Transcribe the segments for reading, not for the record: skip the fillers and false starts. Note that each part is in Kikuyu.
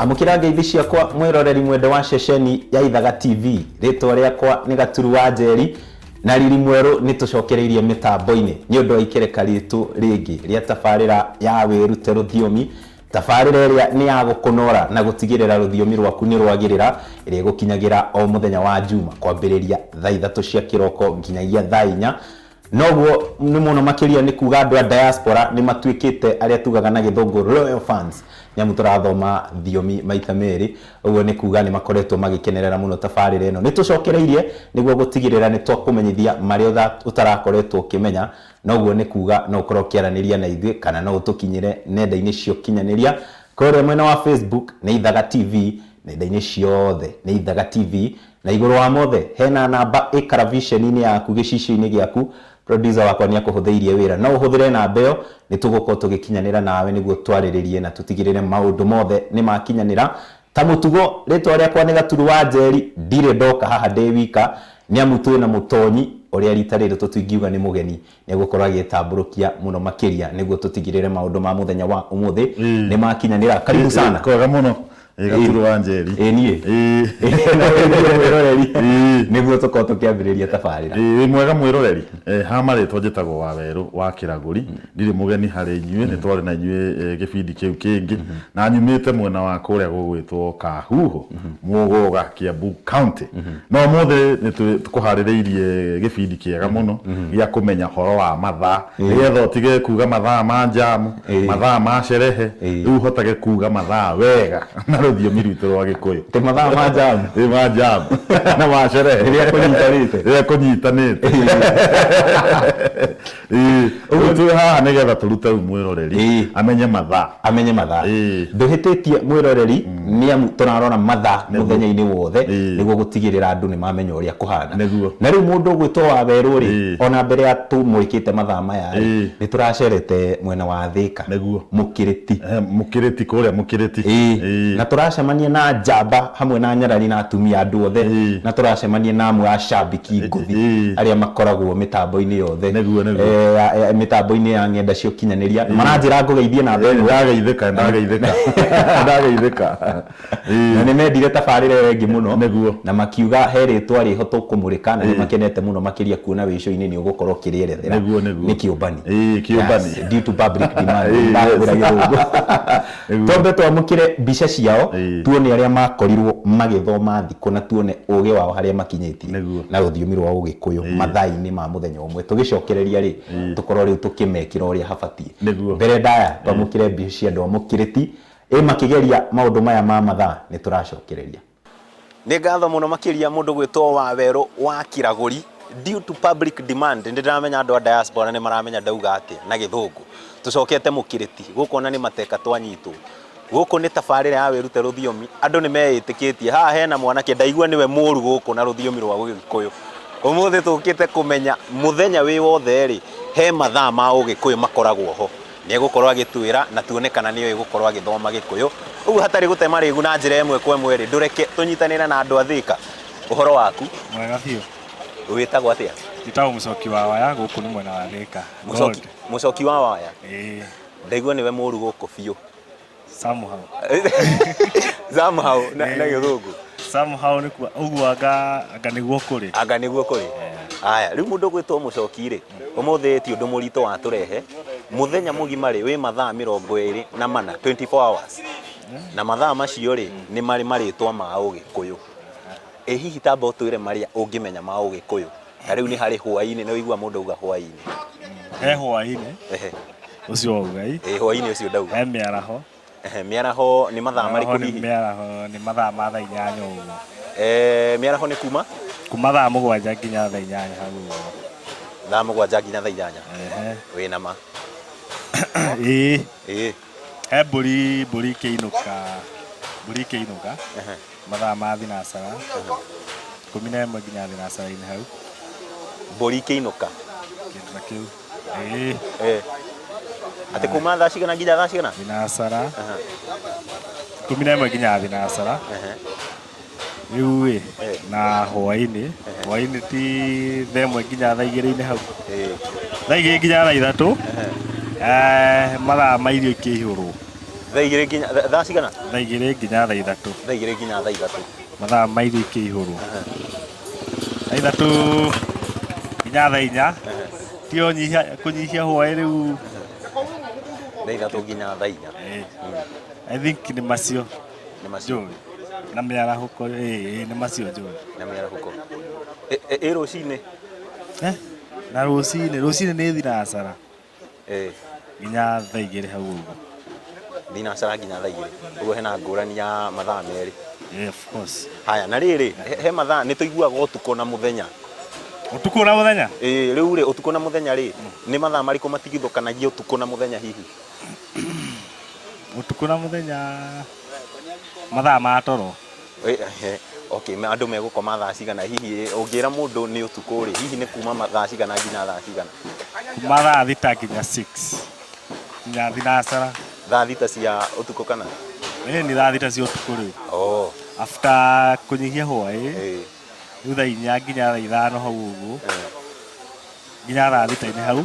Amũkĩra ngeithi ciakwa mwĩroreri mwende wa ceceni ya Ithaga TV. Rĩtwa rĩakwa nĩ Gaturu wa Njeri na riri mwerũ nĩ tũcokereirie mĩtambo-inĩ nĩ ũndũ wa ikereka ritũ rĩngĩ rĩa tabarĩra ya wĩrute rũthiomi. Tabarĩra ĩrĩa nĩ ya gũkũnora na gũtigĩrĩra rũthiomi rwaku nĩ rwagĩrĩra, ĩrĩa ĩgũkinyagĩra o mũthenya wa Njuma kwambĩrĩria thaa 3 cia kĩroko nginyagia thaa 4. Noguo nĩ mũno makĩria nĩ kuga andũ a diaspora nĩ matuĩkĩte arĩa tugaga na gĩthũngũ loyal fans, nĩ amu tũrathoma thiomi maita merĩ, ũguo nĩ kuga nĩ makoretwo magĩkenerera mũno tabarĩra ĩno. Nĩ tũcokereirie nĩguo gũtigĩrĩra nĩ twakũmenyithia marĩa ũtarakoretwo ũkĩmenya, noguo nĩ kuga no ũkorwo ũkĩaranĩria na ithuĩ kana no ũtũkinyĩre nenda-inĩ cia ũkinyanĩria, kũrĩa mwena wa Facebook nĩ Ithaga TV, nenda-inĩ ciothe nĩ Ithaga TV. Na igũrũ wa mothe, hena namba ĩ karaviceni-inĩ yaku gĩcicio-inĩ gĩaku, producer wakwa nĩ akũhũthĩirie wĩra. No ũhũthĩre namba ĩyo, nĩ tũgũkorwo tũgĩkinyanĩra nawe nĩguo twarĩrĩrie na tũtigĩrĩre maũndũ mothe nĩ makinyanĩra. Ta mũtugo, rĩtwa rĩakwa nĩ Gaturu wa Njeri, ndirĩ ndoka haha ndĩ wika, nĩ amu twĩna mũtonyi, ũrĩa rita rĩrĩ tũtingiuga nĩ mũgeni, nĩ egũkorwo agĩtambũrũkia mũno makĩria nĩguo tũtigĩrĩre maũndũ ma mũthenya wa ũmũthĩ nĩ makinyanĩra. Karibu sana. Kwega mũno. Ĩ Gaturu wa Njeri. Ĩ niĩ. Na wĩ niĩ mwĩroreri. Nĩguo tũkorwo tũkĩambĩrĩria tabarĩra. Ĩ mwega mwĩroreri. Ha marĩtwa njĩtagwo Wawerũ wa Kĩragũri. Ndirĩ mũgeni harĩ inyuĩ, nĩ twarĩ na inyuĩ gĩbindi kĩu kĩngĩ. Na nyumĩte mwena wa kũrĩa gũgwĩtwo Kahuho, Mũgũga, Kiambu County. No ũmũthĩ nĩ tũkũharĩrĩirie gĩbindi kĩega mũno gĩa kũmenya ũhoro wa mathaa, nĩgetha ũtige kuga mathaa ma njamu, mathaa ma sherehe, rĩu ũhotage kuga mathaa wega na rũthiomi rwitũ rwa Gĩkũyũ. Atĩ mathaa ma njamu? Ĩ ma njamu na ma sherehe. Rĩrĩa kũnyitanĩte. Rĩrĩa kũnyitanĩte. Ĩĩ, rĩu twĩ haha nĩgetha tũrute rĩu mwĩroreri amenye mathaa. Amenye mathaa. Ndũhĩtĩtie mwĩroreri nĩ amu tũrarora mathaa mũthenya-inĩ wothe nĩguo gũtigĩrĩra andũ nĩ mamenya ũrĩa kũhana. Na rĩu mũndũ ũgwĩtwo Wawerũ rĩ, ona mbere ya tũmũrĩkĩte mathaa maya rĩ, nĩ tũracerete mwena wa Thĩka, Mũkĩrĩti. Mũkĩrĩti, kũrĩa Mũkĩrĩti. Na tũracemania na njamba hamwe na nyarari na atumia andũ othe, na tũracemania na amwe a cambĩki ngũthi arĩa makoragwo mĩtambo-inĩ yothe. Nĩguo, nĩguo. Mĩtambo-inĩ ya ng'enda cia ũkinyanĩria. Maranjĩra ngũgeithie namba ĩmwe. Ndageithĩka, ndageithĩka. Ndageithĩka. Na nĩ mendire tabarĩra ĩyo ĩngĩ mũno. Nĩguo. Na makiuga he rĩtwa rĩho tũkũmũrĩka na nĩ makenete mũno makĩria kuona wĩ show-inĩ nĩ ũgũkorwo ũkĩrĩerethera. Nĩguo, nĩguo. Nĩ kĩũmbani. Ĩĩ, kĩũmbani. Yes, due to public demand. Ndahũthĩra gĩthũngũ. Twambe twamũkĩre mbica ciao tuone arĩa makorirwo magĩthoma thikũ na tuone ũgĩ wao harĩa makinyĩtie na rũthiomi rwa ũgĩkũyũ mathaa-inĩ ma mũthenya ũmwe. Tũgĩcokereria rĩ, tũkorwo rĩu tũkĩmekĩra ũrĩa habatiĩ. Mbere ndaya twamũkĩre mbica cia andũ a Mũkĩrĩti ĩ makĩgeria maũndũ maya ma mathaa nĩ tũracokereria. Nĩ ngatho mũno makĩria mũndũ gwĩtwo Wawerũ wa Kĩragũri due to public demand nĩ ndĩramenya andũ a diaspora nĩ maramenya ndauga atĩa na gĩthũngũ. Tũcokete Mũkĩrĩti gũkũ ona nĩ mateka twanyitwo. Gũkũ nĩ tabarĩra ya wĩrute rũthiomi andũ nĩ meĩtĩkĩtie. Haha hena mwanake ndaigua nĩwe mũru gũkũ na rũthiomi rwa Gĩkũyũ. Ũmũthĩ tũkĩte kũmenya mũthenya wĩ wothe rĩ, he mathaa ma ũgĩkũyũ makoragwo ho. Nĩ egũkorwo agĩtwĩra na tuone kana nĩ oĩ gũkorwo agĩthoma Gĩkũyũ. Ũguo hatarĩ gũte marĩgu na njĩra ĩmwe kwa ĩmwe rĩ, ndũreke tũnyitanĩre na andũ a Thĩka. Ũhoro waku? Mwega biũ. Wĩtagwo atĩa? Njĩtagwo Mũcoki wa Waya, gũkũ nĩ mwena wa Thĩka. Mũcoki, Mũcoki wa Waya? Ĩĩ. Ndaigua nĩwe mũru gũkũ biũ. Somehow. Somehow na gĩthũngũ. Somehow nĩ kuga ũguo anga nĩguo kũrĩ. Anga nĩguo kũrĩ. Aya, rĩu mũndũ ũgwĩtwo Mũcoki rĩ, ũmũthĩ ti ũndũ mũritũ watũrehe. Mũthenya mũgima rĩ, wĩ mathaa 24, 24 hours. Na mathaa macio rĩ, nĩ marĩ marĩtwa ma Ũgĩkũyũ. Ĩ hihi tamba ũtwĩre marĩa ũngĩmenya ma Ũgĩkũyũ. Ta rĩu nĩ harĩ hwaĩ-inĩ, nĩ ũigua mũndũ auga hwaĩ-inĩ. He hwaĩ-inĩ. Ũcio wauga ĩ. Ĩ hwaĩ-inĩ ũcio ndauga. He mĩaraho. Ehe, mĩaraho nĩ mathaa marĩkũ hihi? Mĩaraho nĩ mathaa ma thaa 8 ũguo. Mĩaraho nĩ kuma? Kuma thaa 7 nginya thaa 8 hau ũguo. Thaa 7 nginya thaa 8? Ehe. Wĩna ma? Ĩĩ. Ĩĩ. He mbũri ikĩinũka, mbũri ikĩinũka. Mathaa ma thinacara, 11 nginya thinacara-inĩ hau. Mbũri ikĩinũka? Kĩndũ ta kĩu. Ĩĩ. Eh. Atĩ kuma thaa cigana nginya thaa cigana? Thinacara. 11 nginya thinacara. Rĩu ĩ, na hwaĩ-inĩ, hwaĩ-inĩ ti thaa 1 nginya thaa 2-inĩ hau. Thaa 2 nginya thaa 3, mathaa ma irio ikĩihũrwo. Thaa igĩrĩ nginya thaa cigana? Thaa igĩrĩ nginya thaa ithatũ. Thaa igĩrĩ nginya thaa ithatũ. Mathaa ma irio ikĩihũrwo. Thaa ithatũ nginya thaa inya. Tio nyihia kũnyihia hwaĩ rĩu. Thaa ithatũ nginya thaa inya. Eh, I think nĩ macio. Nĩ macio. Njũĩ. Na mĩarahũko ĩĩ nĩ macio njũĩ. Na mĩarahũko. Ĩ rũcinĩ? Eh, na rũcinĩ, rũcinĩ nĩ thinacara. Eh. Nginya thaa igĩrĩ hau ũguo. Thinacara nginya thaa igĩrĩ. Ũguo hena ngũrani ya mathaa merĩ. Yeah, of course. Haya, na rĩrĩ, he mathaa nĩ tũiguaga ũtukũ na mũthenya. Ũtukũ na mũthenya? Ĩĩ, rĩu rĩ, ũtukũ na mũthenya rĩ, nĩ mathaa marĩkũ matigithũkanagia ũtukũ na mũthenya hihi? Ũtukũ na mũthenya mathaa ma toro. Okay, andũ megũkoma thaa cigana hihi ũngĩra mũndũ nĩ ũtukũ rĩ, hihi nĩ kuma thaa cigana nginya thaa cigana? Kuma thaa thita nginya 6. Nginya thinacara. Thaa thita cia ũtukũ kana? Ĩĩ nĩ thaa thita cia ũtukũ rĩu. Oh. After kũnyihia hwaĩ. Rĩu thaa inya nginya thaa ithano hau ũguo. Nginya thaa thita-inĩ hau.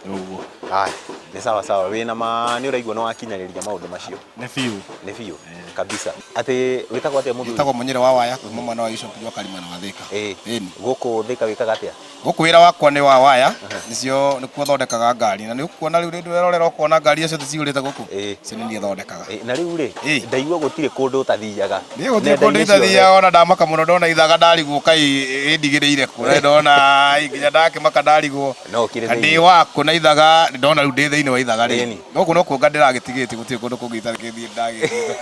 Ũguo. Haya, nĩ sawa sawa. Wĩna ma nĩ ũraigua nĩ wakinyanĩria maũndũ macio. Nĩ biũ. Nĩ biũ. Kabisa. Atĩ wĩtagwo atĩa mũthuri? Njĩtagwo Mũnyĩrĩ wa Waya kuma mwena wa Bishop wa Karima na wa Thĩka. Ĩĩ. Gũkũ Thĩka wĩkaga atĩa? Gũkũ wĩra wakwa nĩ wa waya, nĩcio nĩkuo thondekaga ngari na nĩ ũkuona rĩu rĩndũ werorera ũkona ngari icio ciothe cihũrĩte gũkũ. Icio nĩ niĩ thondekaga. Na rĩu rĩ, ndaigua gũtirĩ kũndũ ũtathiaga. Niĩ gũtirĩ kũndũ itathiaga ona ndamaka mũno ndona ithaga ndarigwo kaĩ ĩndigĩrĩire kũ na ndona nginya ndakĩmaka ndarigwo No ũkĩrĩ na ndĩ thĩinĩ. wakũ na ithaga ndona rĩu ndĩ thĩinĩ wa ithaga rĩ Ĩni. gũkũ no kuonga ndĩragĩtigĩtie gũtirĩ kũndũ kũngĩ itarĩgĩthiĩ ndagĩthiĩ.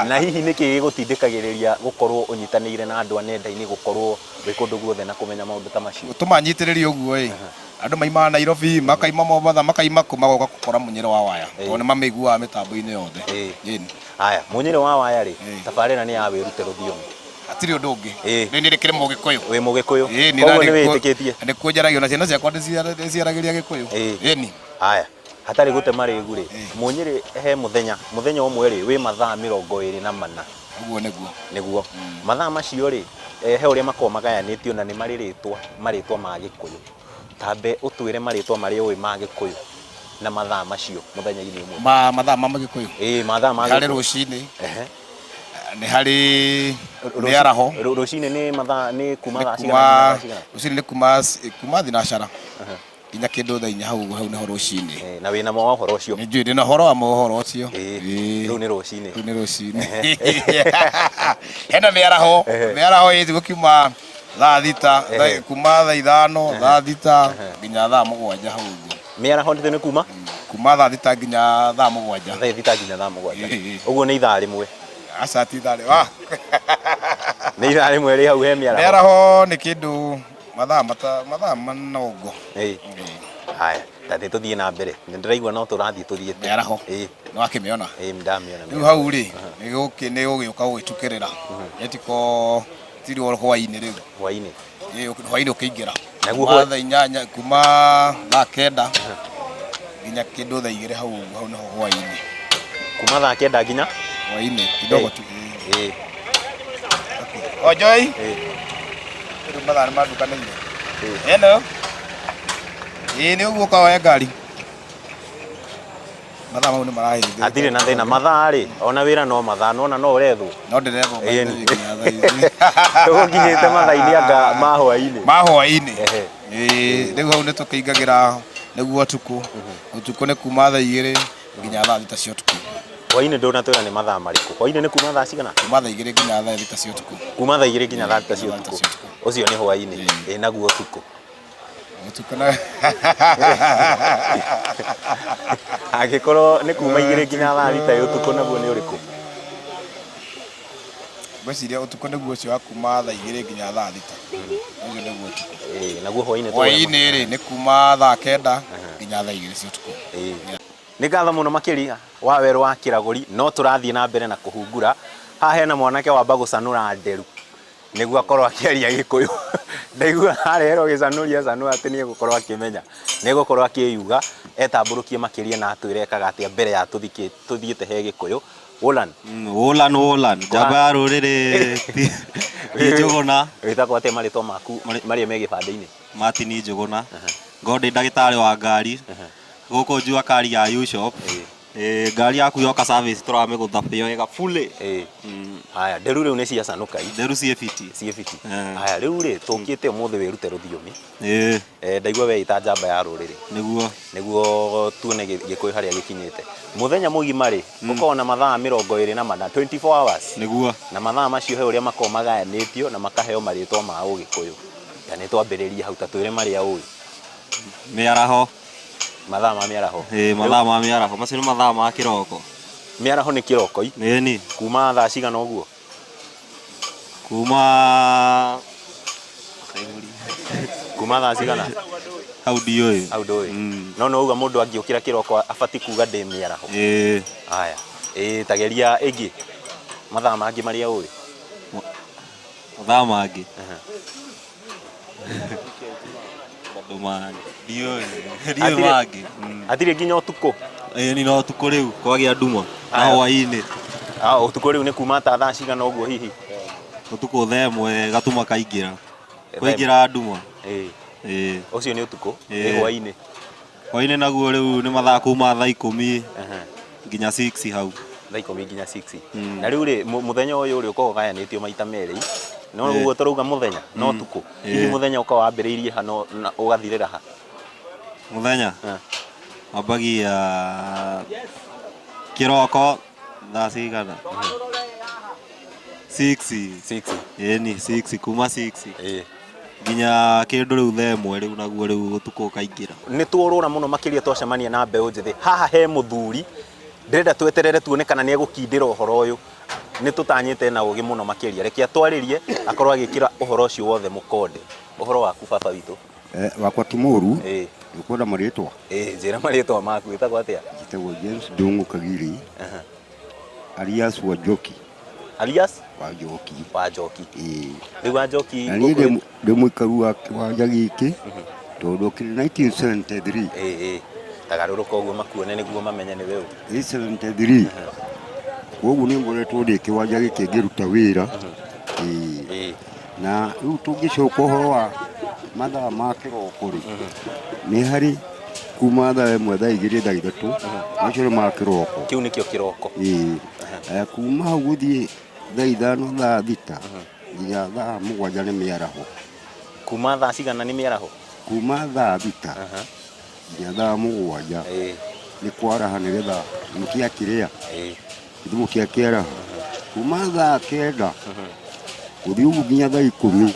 Na hihi nĩkĩ gĩgũtindĩkagĩrĩria gũkorwo ũnyitanĩire na andũ a nenda-inĩ gũkorwo wĩ kũndũ guothe na kũmenya maũndũ ta macio? Gũtũma nyitĩrĩrie ũguo ĩ, andũ maimaga Nairobi, makaima Mombatha, makaima kũ magoka gũkora Mũnyĩrĩ wa Waya tondũ nĩ mamĩiguaga mĩtambo-inĩ yothe. Ĩni. Haya, Mũnyĩrĩ wa Waya rĩ, tabarĩra nĩ ya wĩrute rũthiomi. Hatirĩ ũndũ ũngĩ. Nĩ nĩ ndĩkĩrĩ Mũgĩkũyũ. Wĩ Mũgĩkũyũ. Ĩni, Koguo na nĩ nĩkuo- wĩtĩkĩtie. Nĩkuo njaragia ona ciana ciakwa ndĩciaragĩria Gĩkũyũ. Ĩni. Haya, hatarĩ gũte marĩgu rĩ, Mũnyĩrĩ he mũthenya, mũthenya ũmwe rĩ, wĩ mathaa mĩrongo ĩrĩ na mana. Ũguo nĩguo. Nĩguo. Mathaa macio rĩ, he ũrĩa makoragwo magayanĩtio na nĩ marĩ rĩtwa, marĩtwa ma Gĩkũyũ. Tambe ũtwĩre marĩtwa marĩa ũĩ ma Gĩkũyũ na mathaa macio mũthenya-inĩ ũmwe. Ma mathaa ma Gĩkũyũ? Ĩĩ, mathaa ma Nĩ harĩ Gĩkũyũ. rũcinĩ. Nĩ harĩ mĩaraho. Rũcinĩ nĩ mathaa, nĩ kuma thaa cigana Kuma nginya thaa cigana? rũcinĩ nĩ kuma thinacara nginya kĩndũ thaa inya hau hau nĩho rũcinĩ. Na wĩna ma wa ũhoro ũcio? Nĩ njũĩ ndĩna ũhoro wa ma ũhoro ũcio. Rĩu nĩ rũcinĩ. Rĩu nĩ rũcinĩ. Hena mĩaraho, mĩaraho ĩ gũkiuma thaa thita, kuma thaa ithano, thaa thita nginya thaa mũgwanja hau ũguo. Mĩaraho nĩ kuma? Kuma thaa thita nginya thaa mũgwanja. Thaa thita nginya thaa mũgwanja. Ũguo nĩ ithaa rĩmwe. Aca ti ithaa rĩmwe. Nĩ ithaa rĩmwe rĩ hau he mĩaraho. Mĩaraho nĩ kĩndũ mathaa mata mathaa manongo. Haya, ta nĩ tũthiĩ na mbere. Nĩ ndĩraigua no tũrathiĩ tũthiĩte. Mĩaraho. Nĩ wakĩmĩona? Ĩĩ, ndamĩona. Rĩu hau rĩ, nĩ gũgĩũka gũgĩtukĩrĩra. Ĩtiko tirĩ o hwaĩ-inĩ rĩu. Hwaĩ-inĩ. Ĩĩ, hwaĩ-inĩ ũkĩingĩra. Naguo Kuma thaa inyanya, kuma thaa kenda nginya kĩndũ thaa igĩrĩ hau ũguo, hau nĩho hwaĩ-inĩ. Kuma thaa kenda nginya? Hwaĩ-inĩ, kidogo tu. Ĩĩ. O Joy? Rĩu mathaa nĩ mandukanĩire. Hello. Ĩĩ nĩ ũguo ũka woe ngari. Mathaa mau nĩ marahĩndĩ. Hatirĩ na thĩna mathaa rĩ, ona wĩra no mathaa, nona no ũrethwo. No ndĩrethwo Ĩni. Tũgũkinyĩte mathaa-inĩ anga ma hwaĩ-inĩ. Ma hwaĩ-inĩ. Ĩĩ, rĩu hau nĩ tũkĩingagĩra nĩguo ũtukũ. Ũtukũ nĩ kuma thaa igĩrĩ nginya thaa thita cia ũtukũ. Hwaĩ-inĩ ndũnatwĩra nĩ mathaa marĩkũ. Hwaĩ-inĩ nĩ kuma thaa cigana? Kuma thaa igĩrĩ nginya thaa thita cia ũtukũ. Kuma thaa igĩrĩ nginya thaa thita cia ũtukũ. Ũcio nĩ hwaĩ-inĩ. Ĩĩ naguo ũtukũ. Ũtukũ na Angĩkorwo nĩ kuma igĩrĩ nginya thaa thita ya ũtukũ naguo nĩ ũrĩkũ? Ngwĩciria ũtukũ nĩguo ũcio wa kuma thaa igĩrĩ nginya thaa thita. Ũcio nĩguo ũtukũ. Ĩĩ naguo hwaĩ-inĩ Hwaĩ-inĩ rĩ nĩ kuma thaa kenda nginya thaa igĩrĩ cia ũtukũ. Nĩ ngatho mũno makĩria wa werũ wa kĩragũri no tũrathiĩ na mbere na kũhungura. Haha hena mwanake wamba gũcanũra nderu nĩguo akorwo akĩaria Gĩkũyũ. Ndaigua harĩa ũgĩcanũria canũra atĩ nĩ egũkorwo akĩmenya. Nĩ egũkorwo akĩyuga etambũrũkie makĩria na atwĩre ekaga atĩa mbere ya tũthiĩte he Gĩkũyũ. Wolan. Wolan, Wolan. Njamba ya rũrĩrĩ ti Njũgũna. Wĩtagwo atĩa marĩtwa maku marĩa me gĩbandĩ-inĩ? Martin Njũgũna. Ngorwo ndĩ ndagĩtarĩ wa ngari. Gũkũ Jua Kali ya U-Shop. Ĩĩ, ngari yaku yoka service tũramĩgũtha wega fully. Ĩĩ. Haya, nderu rĩu nĩ ciacanũka i. Nderu ciĩ fiti. Ciĩ fiti. Eh. Haya, rĩu rĩ, tũkĩte ũmũthĩ wĩrute rũthiomi. Ĩĩ. Eh, ndaigua weĩta njamba ya rũrĩrĩ. Nĩguo. Nĩguo tuone Gĩkũyũ harĩa gĩkinyĩte. Mũthenya mũgima rĩ, ũkoragwo na mathaa 24, 24 hours. Nĩguo. Na mathaa macio he ũrĩa makoragwo magayanĩtio na makaheo marĩtwa ma Ũgĩkũyũ. Ta nĩ twambĩrĩrie hau, ta twĩre marĩa ũĩ. Mĩaraho. Mathaa ma mĩaraho. Ĩĩ, mathaa ma mĩaraho. Macio nĩ mathaa ma kĩroko. Mĩaraho nĩ kĩroko i? Ĩni. Kuma thaa cigana ũguo? Kuma Kuma thaa cigana? Hau ndiũĩ. Hau ndũĩ. No no uga mũndũ angĩũkĩra kĩroko abatiĩ kuga ndĩ mĩaraho. Ĩĩ. Haya. Ĩĩ, tageria ĩngĩ. Mathaa mangĩ marĩa ũĩ. Mathaa mangĩ. Maũndũ mangĩ. Ndiũĩ. Ndiũĩ mangĩ. Hatirĩ nginya ũtukũ. Ĩĩ ni no ũtukũ rĩu kwagĩa nduma. Na hwaĩ-inĩ. Ah, ũtukũ rĩu nĩ kuma ta thaa cigana ũguo hihi? Ũtukũ thaa ĩmwe gatuma kaingĩra. Kwaingĩra nduma. Ĩĩ. Ĩĩ. Ũcio nĩ ũtukũ. Ĩĩ. Nĩ hwaĩ-inĩ. Hwaĩ-inĩ naguo rĩu nĩ mathaa kuma thaa 10 nginya 6 hau. Thaa 10 nginya 6. Na rĩu rĩ, mũthenya ũyũ rĩ ũkoragwo ũgayanĩtio maita merĩ. No Ĩĩ. ũguo tũrauga mũthenya, no ũtukũ. Hihi mũthenya ũkoragwo wambĩrĩirie ha na ũgathirĩra ha? Mũthenya? Wambagia kĩroko thaa cigana? 6. 6. Ĩni, 6, kuma 6. Ĩĩ. Nginya kĩndũ rĩu thaa ĩmwe rĩu naguo rĩu ũtukũ ũkaingĩra. Nĩ tuorũra mũno makĩria twacemania na mbeũ njĩthĩ. Haha he mũthuri, ndĩrenda tweterere tuone kana nĩ egũkindĩra ũhoro ũyũ. Nĩ tũtanyĩte na ũgĩ mũno makĩria. Reke atwarĩrie akorwo agĩkĩra ũhoro ũcio wothe mũkonde. Ũhoro waku baba witũ? Wakwa ti mũru. Ĩĩ. Ũkwenda marĩtwa? Ĩĩ, njĩra marĩtwa maku, wĩtagwo atĩa? Njĩtagwo James Ndung'u Kagiri. Alias Wanjoki. Alias? Wanjoki. Wanjoki. Ĩĩ. Rĩu Wanjoki Na niĩ gũkũ ndĩ mũikaru wa kĩwanja gĩkĩ tondũ ndokire 1973. Ĩĩ, ĩĩ. Tagarũrũka ũguo makuone nĩguo mamenye nĩ we ũ. 73. Koguo nĩ ngoretwo ndĩ kĩwanja gĩkĩ ngĩruta wĩra. Ĩĩ. Na rĩu tũngĩcoka ũhoro wa mathaa ma kĩroko rĩ, nĩ harĩ kuma thaa 1, thaa 2, thaa 3, macio nĩ ma kĩroko. Kĩu nĩkĩo kĩroko. Ĩĩ. Kuma hau gũthiĩ thaa 5, thaa 6, nginya thaa 7 nĩ mĩaraho. Kuma thaa cigana nĩ mĩaraho? Kuma thaa 6 nginya thaa 7 nĩ kwaraha nĩgetha mũkĩakĩrĩa. Gĩthumo kĩa kĩaraha. Kuma thaa 9 gũthiĩ ũguo nginya thaa 10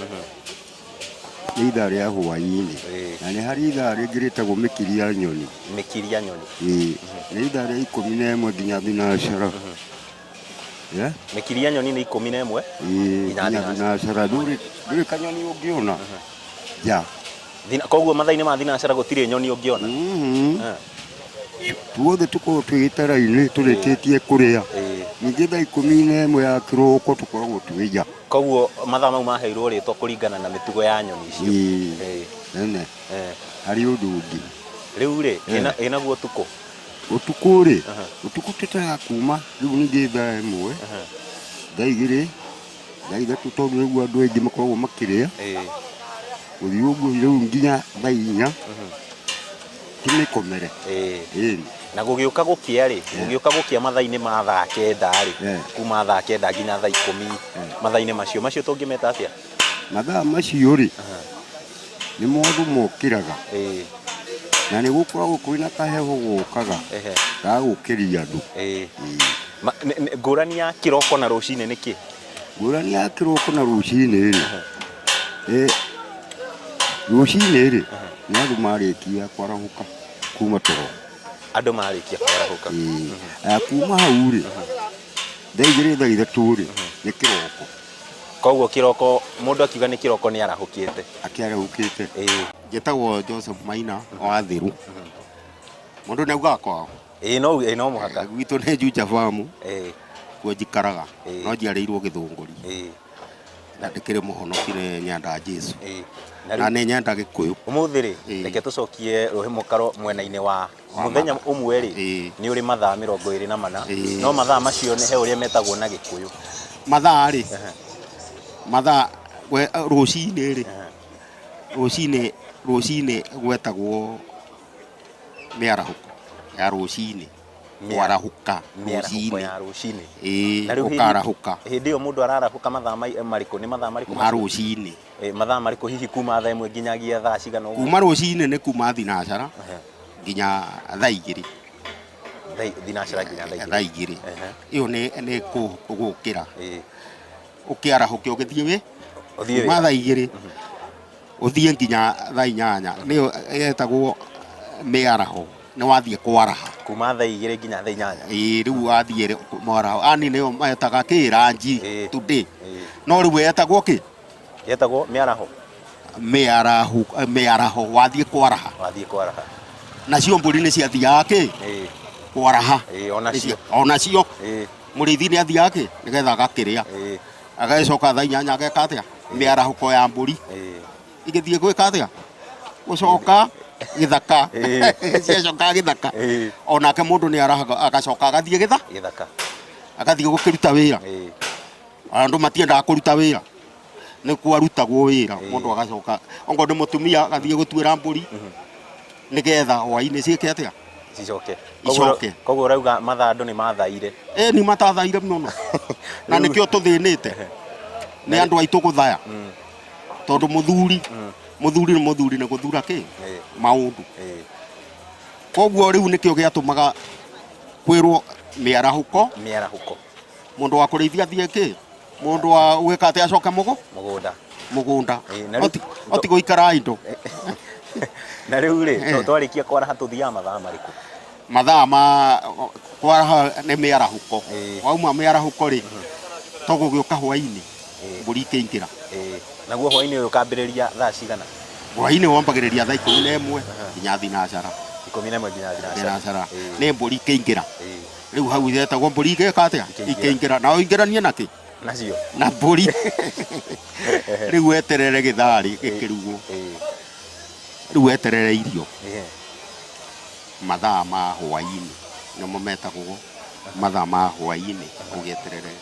nĩ ithaa rĩa hwaĩ-inĩ. Na nĩ harĩ ithaa rĩngĩ rĩtagwo mĩkiri ya nyoni. Mĩkiri ya nyoni. Ĩĩ. Nĩ ithaa rĩa 11 nginya thinacara. Yeah? Mĩkiri ya nyoni nĩ 11? Ĩĩ, Nginya nginya thinacara. Ndũrĩ kanyoni ũngĩona. Ja. Koguo mathaa-inĩ ma thinacara gũtirĩ nyoni ũngĩona? Tuothe tũkoragwo twĩ gĩtara-inĩ tũrĩkĩtie kũrĩa. Ningĩ thaa 11 ya kĩroko tũkoragwo twĩ nja. Koguo mathaa mau maheirwo rĩtwa kũringana na mĩtugo ya nyoni icio. Ĩĩ. Nene. Harĩ ũndũ ũngĩ. Rĩu rĩ, ĩnaguo ũtukũ? Ũtukũ rĩ, ũtukũ tũtaraga kuma rĩu ningĩ thaa 1, thaa 2, thaa 3 tondũ nĩguo andũ aingĩ makoragwo makĩrĩa. Gũthiĩ ũguo rĩu nginya thaa 4 ti mĩkomere. Ĩĩ. Na gũgĩũka gũkĩa rĩ, gũgĩũka gũkĩa mathaa-inĩ ma thaa 9 rĩ, kuma thaa 9 nginya thaa 10, mathaa-inĩ macio, macio tũngĩmeta atĩa? Mathaa macio rĩ, nĩmo andũ mokĩraga. Na nĩ gũkoragwo kwĩna kaheho gokaga ga gũkĩria andũ. Ngũrani ya kĩroko na rũcinĩ nĩ kĩ? Ngũrani ya kĩroko na rũcinĩ rĩ, rũcinĩ rĩ, nĩ andũ marĩkia kwarahũka kuma toro. Andũ marĩkia kwarahũka. Ĩĩ. Kuma hau rĩ, thaa 2, thaa 3 rĩ, nĩ kĩroko. Koguo kĩroko, mũndũ akiuga nĩ kĩroko nĩ arahũkĩte. Akĩarahũkĩte. Njĩtagwo Joseph Maina wa Thiru. Mũndũ nĩ augaga kwao? Ĩĩ, no, ĩĩ, no mũhaka. Gwitũ nĩ Juja Farm. Kuo njikaraga. No njiarĩirwo Gĩthũngũri. Na ndĩkĩrĩ mũhonoki nĩ nyenda Jesu. Na nĩ nyenda Gĩkũyũ. Ũmũthĩ rĩ, reke tũcokie rũhĩ mũkaro mwena-inĩ wa mũthenya ũmwe rĩ, nĩ ũrĩ mathaa 24, no mathaa macio nĩ he ũrĩa metagwo na Gĩkũyũ. Mathaa rĩ, mathaa rũcinĩ rĩ, rũcinĩ, rũcinĩ gwetagwo mĩarahũko ya rũcinĩ. Kwarahũka Mĩarahũko rũcinĩ. Ya rũcinĩ. Ĩĩ. Na rĩu Ũkarahũka. Hĩndĩ ĩyo mũndũ ararahũka mathaa marĩkũ? Nĩ mathaa marĩkũ Ma macio? rũcinĩ. Mathaa marĩkũ hihi, kuma thaa 1 nginyagia thaa cigana ũguo? Kuma rũcinĩ nĩ kuma thinacara nginya thaa 2. Thinacara nginya thaa 2. Thaa 2. Ĩyo nĩ gũkĩra ũkĩarahũke ũgĩthiĩ wĩ Ũthiĩ kuma wĩra. Thaa 2 ũthiĩ nginya thaa 8, nĩyo yetagwo mĩaraho, nĩ wathiĩ kwaraha. Kuma thaa 2 nginya thaa 8. Ĩĩ, rĩu wathiĩ mwaraho ani nĩyo metaga kĩ ranji today, no rĩu yetagwo kĩ? Yetagwo mĩaraho. Mĩaraho, mĩaraho, wathiĩ kwaraha. Wathiĩ kwaraha. Nacio mbũri nĩ ciathiaga kĩ? Kwaraha. Ĩĩ, onacio. Onacio. Mũrĩithi nĩ athiaga kĩ? Nĩgetha agakĩrĩa, agagĩcoka thaa 8 ageka atĩa? Mĩarahũko ya mbũri igĩthiĩ gwĩka atĩa? Gũcoka gĩthaka. Ciacoka gĩthaka, onake mũndũ nĩ arahaga, agacoka agathiĩ gĩtha Gĩthaka. Agathiĩ gũkĩruta wĩra. Andũ matiendaga kũruta wĩra, nĩ kwarutagwo wĩra. Mũndũ agacoka, ongorwo nĩ mũtumia, agathiĩ gũtuĩra mbũri nĩgetha hwainĩ ciĩke atĩa? Cicoke. Icoke. Koguo ũrauga mathaa andũ nĩ mathaire. Ĩ, nĩ matathaire mũno, na nĩkĩo tũthĩnĩte nĩ andũ aitũ gũthaya, tondũ mũthuri nĩ mũthuri, nĩ gũthura kĩ maũndũ. Koguo rĩu nĩkĩo gĩatũmaga kwĩrwo mĩarahũko. Mĩarahũko. Mũndũ wa kũrĩithia athiĩ kĩ, mũndũ wa gwĩka atĩ acoke mũgũ Mũgũnda. Mũgũnda. Na rĩu- Oti gũikara indo. Na rĩu rĩ, twarĩkia kwaraha tũthiaga mathaa marĩkũ? Mathaa ma kwaraha nĩ mĩarahũko. Wauma mĩarahũko rĩ, togũgĩũka hwainĩ, mbũri ikĩingĩra. Naguo hwainĩ ũyũ ũkambĩrĩria thaa cigana? Hwainĩ wambagĩrĩria thaa 11 nginya thinacara. 11 nginya thinacara. Thinacara nĩ mbũri ikĩingĩra. Rĩu hau yetagwo mbũri igĩka atĩa? Ikĩingĩra. Ikĩingĩra, na ũingĩranie na kĩ? Nacio. Na mbũri. Rĩu weterere gĩtharĩ gĩkĩrugwo, rĩu weterere irio. Mathaa ma hwainĩ nĩmo metagwo mathaa ma hwainĩ, ũgĩeterere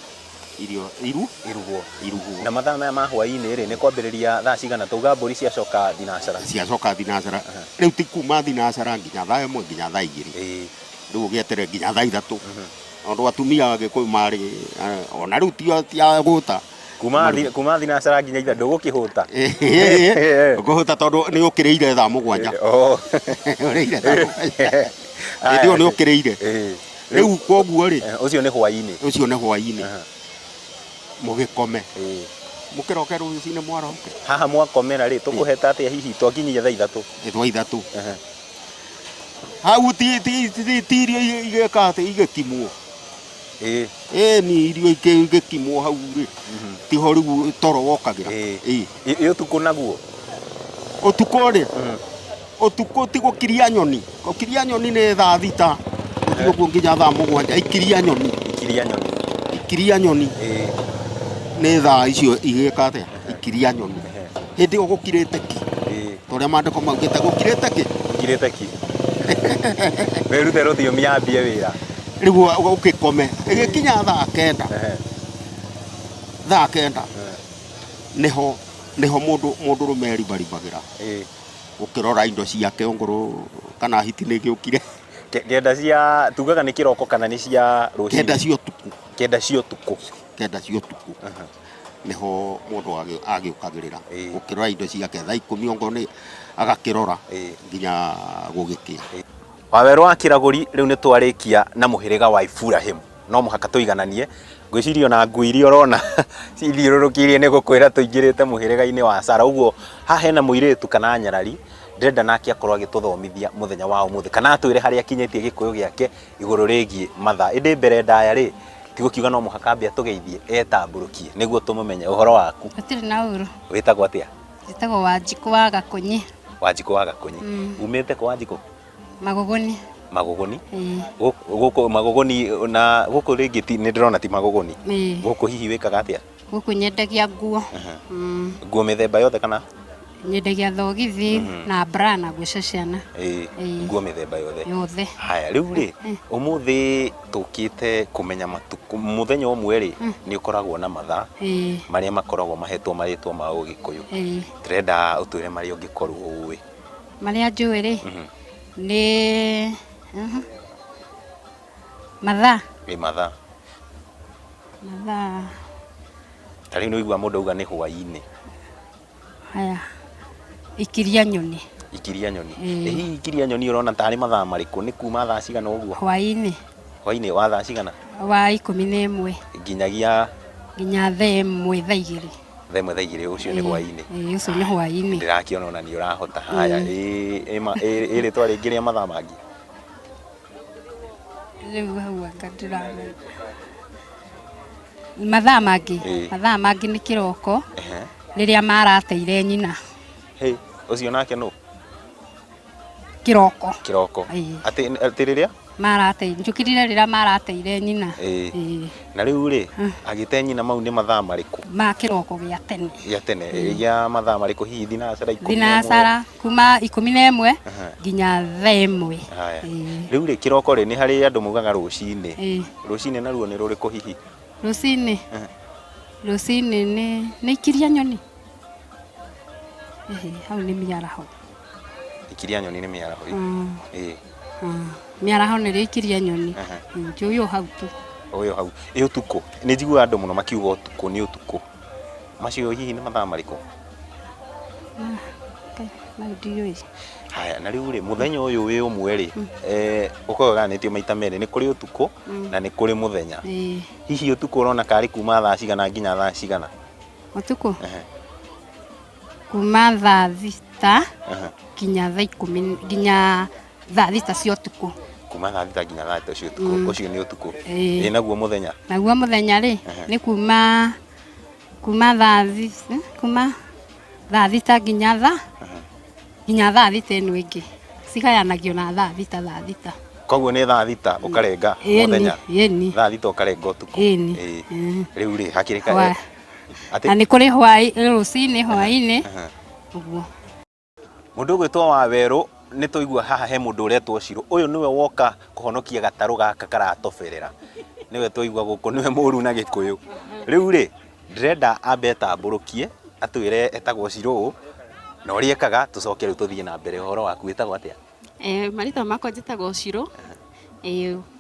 irio iru Irugwo. Irugwo. Na mathaa maya ma hwainĩ rĩ, nĩ kwambĩrĩria thaa cigana? Tauga mbũri ciacoka thinacara. Ciacoka thinacara, rĩu ti kuma thinacara nginya thaa 1 nginya thaa 2. Rĩu ũgĩeterere nginya thaa 3, tondũ atumia a Gĩkũyũ marĩ ona rĩu ti a gũta. Kuma thinacara nginya 3 ndũgũkĩhũta. Ngũhũta tondũ nĩ ũkĩrĩire thaa 7. Ũrĩire thaa 7, hĩndĩ ĩyo nĩ ũkĩrĩire. Rĩu koguo rĩ, Ũcio nĩ hwainĩ. Ũcio nĩ hwainĩ, mũgĩkome, mũkĩroke rũcinĩ mwaroke. Haha mwakomera rĩ, tũkũheta atĩa hihi twakinyia thaa 3? Thaa 3 hau ti irio igĩka atĩ igĩkimwo. Ĩ, ni irio igĩkimwo hau rĩ, tiho rĩu toro wokagĩra. Ĩ. Ĩ, ũtukũ naguo? Ũtukũ rĩ, ũtukũ ti gũkiria nyoni. Gũkiria nyoni nĩ thaa 6 gũthiĩ ũguo nginya thaa 7. Ikiria nyoni. Ikiria nyoni. Ikiria nyoni nĩ thaa icio igĩka atĩa? Ikiria nyoni, hĩndĩ ĩyo gũkirĩte ki, ta ũrĩa maandĩko maugĩte, gũkirĩte ki. Gũkirĩte ki. Wĩrute rũthiomi yambie wĩra. Rĩu ũgĩkome, ĩgĩkinya thaa 9, thaa 9 nĩho mũndũ mũndũrũme eribaribagĩra gũkĩrora indo ciake, ongorwo kana hiti nĩ ĩgĩũkire. 9 cia tugaga nĩ kĩroko kana nĩ cia rũcinĩ? 9 cia ũtukũ. 9 cia ũtukũ. 9 cia ũtukũ nĩho mũndũ agĩũkagĩrĩra gũkĩrora indo ciake, thaa 10 ongorwo nĩ agakĩrora nginya gũgĩkĩa. Wawerũ wa Kĩragũri, rĩu nĩ twarĩkia na mũhĩrĩga wa Iburahĩmu. No mũhaka tũigananie. Ngwĩciria ona nguo iria ũrona cithiũrũrũkĩirie nĩ gũkwĩra tũingĩrĩte mũhĩrĩga-inĩ wa Sara. Ũguo haha hena mũirĩtu kana nyarari, ndĩrenda nake akorwo agĩtũthomithia mũthenya wa ũmũthĩ, kana atwĩre harĩa akinyĩtie gĩkũyũ gĩake igũrũ rĩgiĩ mathaa. Ĩndĩ mbere ndaya rĩ, tigũkiuga no mũhaka ambe atũgeithie, etambũrũkie nĩguo tũmũmenye. Ũhoro waku? Gũtirĩ na ũru. Wĩtagwo atĩa? Njĩtagwo Wanjikũ wa Gakũnyi. Wanjikũ wa Gakũnyi. Umĩte kũ, Wanjikũ? Magũgũni. Magũgũni. Ĩĩ. Gũkũ Magũgũni, na gũkũ rĩngĩ nĩ ndĩrona ti Magũgũni. Ĩĩ. Gũkũ hihi wĩkaga atĩa? Gũkũ nyendagia nguo. Nguo mĩthemba yothe kana? Nyendagia thogithi na bra na nguo cia ciana. Ĩĩ. Nguo mĩthemba yothe. Yothe. Haya, rĩu rĩ, ũmũthĩ tũkĩte kũmenya matukũ. Mũthenya ũmwe rĩ, nĩ ũkoragwo na mathaa marĩa makoragwo mahetwo marĩtwa ma Ũgĩkũyũ. Ndĩrenda ũtwĩre marĩa ũngĩkorwo ũĩ. Marĩa njũĩ rĩ, nĩ Mathaa. Ĩ mathaa. Mathaa. Ta rĩu nĩ ũigua mũndũ auga nĩ hwaĩ-inĩ. Haya. Ikiria nyoni. Ikiria nyoni. Ĩĩ. Ĩ hihi ikiria nyoni ũrona tarĩ mathaa marĩkũ? Nĩ kuma thaa cigana ũguo? Hwaĩ-inĩ. Hwaĩ-inĩ wa thaa cigana? Wa 11. Nginyagia Nginya thaa 1 thaa 2. Thaa 1 thaa 2 ũcio nĩ hwaĩ-inĩ. Ĩĩ ũcio nĩ hwaĩ-inĩ. Ndĩrakĩona ona nĩ ũrahota. Haya, ĩ rĩtwa rĩngĩ rĩa mathaa mangĩ? Rĩu hau anga ndĩramenya. Mathaa mangĩ? Ĩĩ. Mathaa mangĩ nĩ kĩroko. Ehe. Rĩrĩa marateire nyina. Hĩ, ũcio nake nũ? Kĩroko. Kĩroko. Ĩĩ. Atĩ atĩ rĩrĩa? Marateire, njũkĩrire rĩrĩa marateire nyina. Ĩĩ. Ĩĩ. Na rĩu rĩ, agĩte nyina mau nĩ mathaa marĩkũ? Ma kĩroko gĩa tene. Gĩa tene, gĩa mathaa marĩkũ hihi thinacara 11? Thinacara kuma 11 Aha. nginya thaa 1. Haya. Ĩĩ. Rĩu rĩ, kĩroko rĩ, nĩ harĩ andũ maugaga rũcinĩ. Ĩĩ. Rũcinĩ naruo nĩ rũrĩkũ hihi? Rũcinĩ. Aha. Rũcinĩ nĩ ikiria nyoni. Ĩhĩ, hau nĩ mĩaraho. Ikiria nyoni nĩ mĩaraho. Ĩĩ. Mĩaraho nĩrĩo ikiria nyoni. Aha. Njũĩ o hau tu. Ũyũ hau. Ĩ ũtukũ. Nĩ njiguaga andũ mũno makiuga ũtukũ nĩ ũtukũ. Macio hihi nĩ mathaa marĩkũ? Mau ndiũĩ. Haya, na rĩu rĩ, mũthenya ũyũ wĩ ũmwe rĩ, ũkoragwo ũgayanĩtio maita merĩ, nĩ kũrĩ ũtukũ na nĩ kũrĩ mũthenya. Ĩĩ. Hihi ũtukũ ũrona karĩ kuma thaa cigana nginya thaa cigana? Ũtukũ? Ehe. Kuma thaa 6 Ehe. nginya thaa 10 nginya thaa 6 cia ũtukũ. Kuma thaa 6 nginya thaa 6 cia ũtukũ. Ũcio nĩ ũtukũ. Ĩĩ. Ĩ naguo mũthenya? Naguo mũthenya rĩ, Ehe. nĩ kuma thaa kuma thaa 6 nginya thaa nginya thaa 6 ĩno ĩngĩ. Cigayanagio na thaa 6 thaa 6. Koguo nĩ thaa 6 ũkarenga Ĩni, mũthenya. ĩni. Thaa 6 ũkarenga ũtukũ. Ĩni. Ĩĩ. Ĩĩ. Rĩu rĩ, hakĩrĩ ka atĩ Na nĩ kũrĩ hwaĩ rũcinĩ hwaĩ-inĩ. Aha. Ũguo. Mũndũ ũgwĩtwo Wawerũ nĩ twaigua haha he mũndũ ũretwo Shiro. Ũyũ nĩwe woka kũhonokia gatarũ gaka karatoberera. Nĩwe twaigua gũkũ, nĩwe mũru na Gĩkũyũ. Rĩu rĩ, ndĩrenda ambe etambũrũkie, atwĩre etagwo Shiro na ũrĩa ekaga, tũcoke rĩu tũthiĩ na mbere. Ũhoro waku wĩtagwo atĩa? Marĩtwa makwa njĩtagwo Shiro,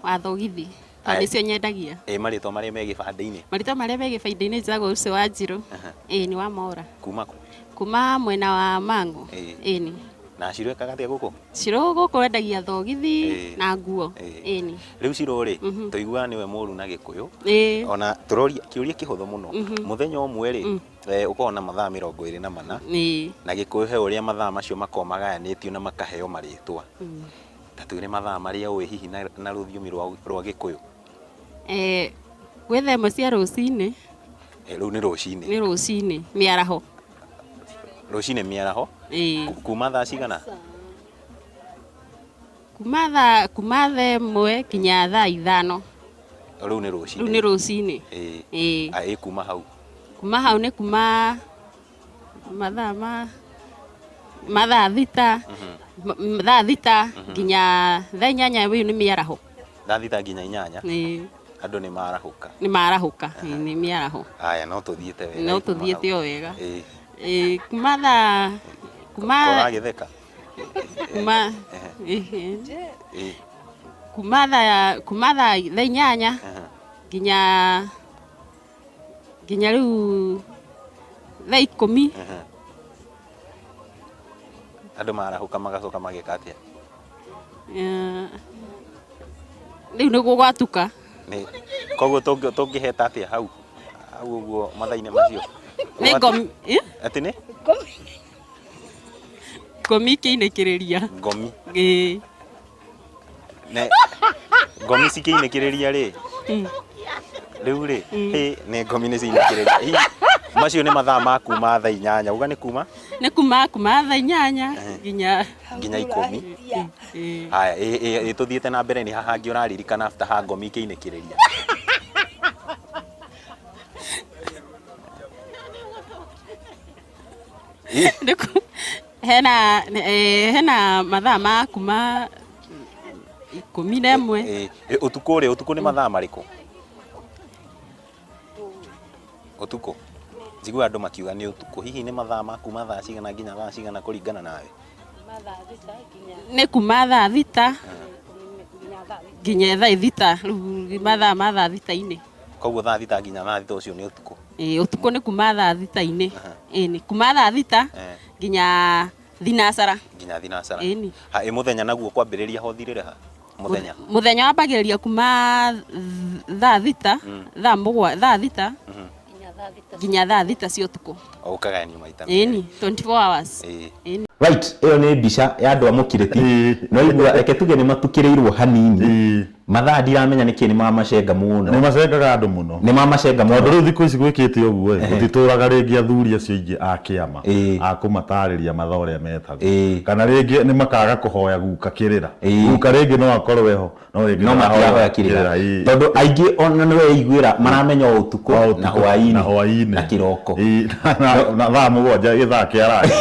wa thogithi, tondũ Aya. nĩcio nyendagia. Ĩ marĩtwa marĩa me gĩbandĩ-inĩ? Marĩtwa marĩa me gĩbandĩ-inĩ njĩtagwo Lucy Wanjirũ. Nĩ wa Mora. Kuma kũ? Kuma mwena wa Mang'u. Ĩĩ. Ĩni. Na Shiro ekaga atĩa gũkũ? Shiro gũkũ endagia thogithi Ĩĩ. na nguo. Ĩĩ. Ĩni. Rĩu Shiro rĩ, tũiguaga nĩwe mũru na Gĩkũyũ. Ĩĩ. Ona tũroria kĩũria kĩhũthũ mũno. Mũthenya ũmwe rĩ, ũkoragwo na mathaa 24. Ĩĩ. Na Gĩkũyũ he ũrĩa mathaa macio makoragwo magayanĩtio na makaheo marĩtwa. Ta twĩre mathaa marĩa ũĩ hihi na rũthiomi rwa Gĩkũyũ. Gwĩ thaa 1 cia rũcinĩ. Rũu nĩ rũcinĩ. Nĩ rũcinĩ, mĩaraho. Rũcinĩ mĩaraho? Ĩĩ. Kuma thaa cigana? Kuma thaa 1 nginya thaa 5. Rũu nĩ rũcinĩ. Rũu nĩ rũcinĩ. Ĩĩ. Ĩĩ. Ĩ kuma hau? Kuma hau nĩ kuma mathaa ma mathaa 6, thaa 6 nginya thaa 8 rĩu nĩ mĩaraho. Thaa 6 nginya 8? Ĩĩ. Andũ nĩ marahũka. Nĩ marahũka, nĩ mĩaraho. Haya, no tũthiĩte wega. No tũthiĩte o wega. Ĩĩ. Ĩĩ, kuma thaa kuma Ũragĩtheka? Kuma Ĩĩ. Kuma thaa 8 nginya rĩu thaa 10. Andũ marahũka magacoka mageka atĩa? Rĩu nĩguo gwatuka. Nĩ koguo tũngĩheta atĩa hau? Hau ũguo mathaa-inĩ macio? Nĩ ngomi. Atĩ nĩ? Ngomi ikĩinĩkĩrĩria. Ngomi. Ĩĩ. Ne ngomi cikĩinĩkĩrĩria rĩ? Rĩu rĩ, hĩ, nĩ ngomi nĩ ciinĩkĩrĩria. Hihi macio nĩ mathaa ma kuma thaa 8. Uga nĩ kuma? Nĩ kuma thaa 8 nginya nginya 10. Haya, ĩ tũthiĩte na mbere nĩ haha hangĩ ũraririkana after ha ngomi ikĩinĩkĩrĩria. Hena mathaa ma kuma 11. Ũtukũ rĩ, ũtukũ nĩ mathaa marĩkũ? Ũtukũ. Njiguaga andũ makiuga nĩ ũtukũ. Hihi nĩ mathaa ma kuma thaa cigana nginya thaa cigana kũringana nawe? Nĩ kuma thaa 6 Nginya thaa thita rĩu mathaa ma thaa thita-inĩ. Koguo thaa thita nginya thaa thita ũcio nĩ ũtukũ. Ĩĩ, ũtukũ nĩ kuma thaa thita-inĩ. Ĩni, kuma thaa thita nginya thinacara. Nginya thinacara. Ĩni. Ha, ĩ mũthenya naguo kwambĩrĩria ho ũthirĩre ha? Mũthenya. Mũthenya wambagĩrĩria kuma thaa thita, thaa mũgwa, thaa thita nginya thaa thita cia ũtukũ. O ũkagayanio maita merĩ. Ĩni, 24 hours. Ĩĩ. Ĩni. Right, ĩyo nĩ mbica ya andũ a Mũkirĩti. No igua reke tuge nĩ matukĩrĩirwo hanini. Mathaa ndiramenya nĩkĩ nĩ mamacenga mũno. Nĩ macengaga andũ mũno. Nĩ mamacenga mũno. Tondũ rĩu thikũ ici gwĩkĩte ũguo ĩ, gũtitũraga rĩngĩ athuri acio aingĩ a kĩama a kũmatarĩria mathaa ũrĩa metagwo. Kana rĩngĩ nĩ makaga kũhoya guka kĩrĩra. Guka rĩngĩ no akorwo eho, no rĩngĩ No matirahoya kĩrĩra. Tondũ aingĩ ona nĩ weiguĩra maramenya o ũtukũ na hwaĩ-inĩ na hwaĩ-inĩ na kĩroko. Na thaa mũgwanja gĩthaa kĩa ranji.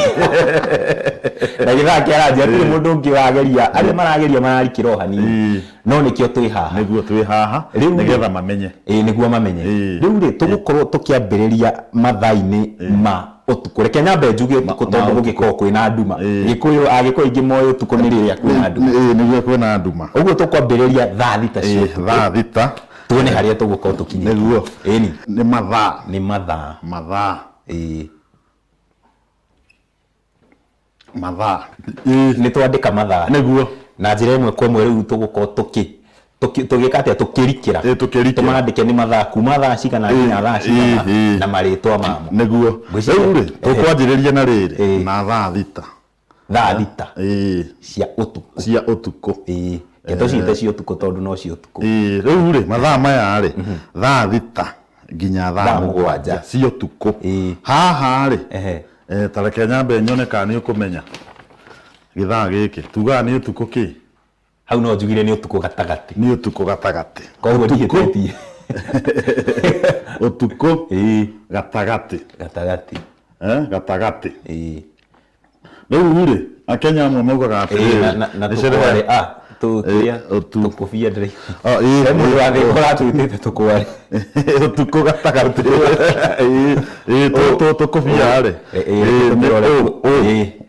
Na gĩthaa kĩa ranji hatirĩ mũndũ ũngĩ ũrageria, arĩa marageria mararikĩra o hanini. No nĩkĩo twĩ haha. Nĩguo twĩ haha nĩgetha mamenye. Ĩĩ nĩguo mamenye. Rĩu rĩ tũgũkorwo tũkĩambĩrĩria mathaa-inĩ ma ũtukũ. Reke nyambe njuge ũtukũ tondũ gũgĩkoragwo kwĩna nduma. Gĩkũyũ Agĩkũyũ aingĩ moĩ ũtukũ nĩ rĩrĩa kwĩna nduma. Ĩĩ nĩguo kwĩna nduma. Ũguo tũkwambĩrĩria thaa thita cia ũtukũ. Thaa thita. Tuone harĩa tũgũkorwo tũkinyĩte. Nĩguo. Ĩni. Nĩ mathaa. Nĩ mathaa. Mathaa. Ĩĩ. Mathaa. Nĩ twandĩka mathaa. Nĩguo. Na njĩra ĩmwe kwa ĩmwe rĩu tũgũkorwo tũkĩ tũgĩka atĩa tũkĩrikĩra. Tũkĩrikĩra. Tũmandĩke nĩ mathaa kuma thaa cigana nginya thaa cigana na marĩtwa mamo. Nĩguo. Rĩu rĩ tũkwanjĩrĩria na rĩrĩ na thaa thita. Thaa thita. Cia ũtukũ. Cia ũtukũ. Ĩĩ. Reke tũciĩte cia ũtukũ tondũ no cia ũtukũ. Ĩĩ rĩu rĩ mathaa maya rĩ thaa thita nginya thaa mũgwanja cia ũtukũ. Haha rĩ ta reke nyambe nyone kana nĩ ũkũmenya gĩthaa gĩkĩ tugaga nĩ ũtukũ kĩ? Hau no njugire nĩ ũtukũ gatagatĩ. Nĩ ũtukũ gatagatĩ. Koguo ndihĩtĩtie. Ũtukũ gatagatĩ. Gatagatĩ. Gatagatĩ. Rĩu rĩ Akenya amwe maugaga atĩrĩrĩ na tũkware tũkũbia ndĩrĩ. He mũndũ ũratwĩtĩte tũkware. Ũtukũ gatagatĩ. Ĩĩ tũkũbia rĩ.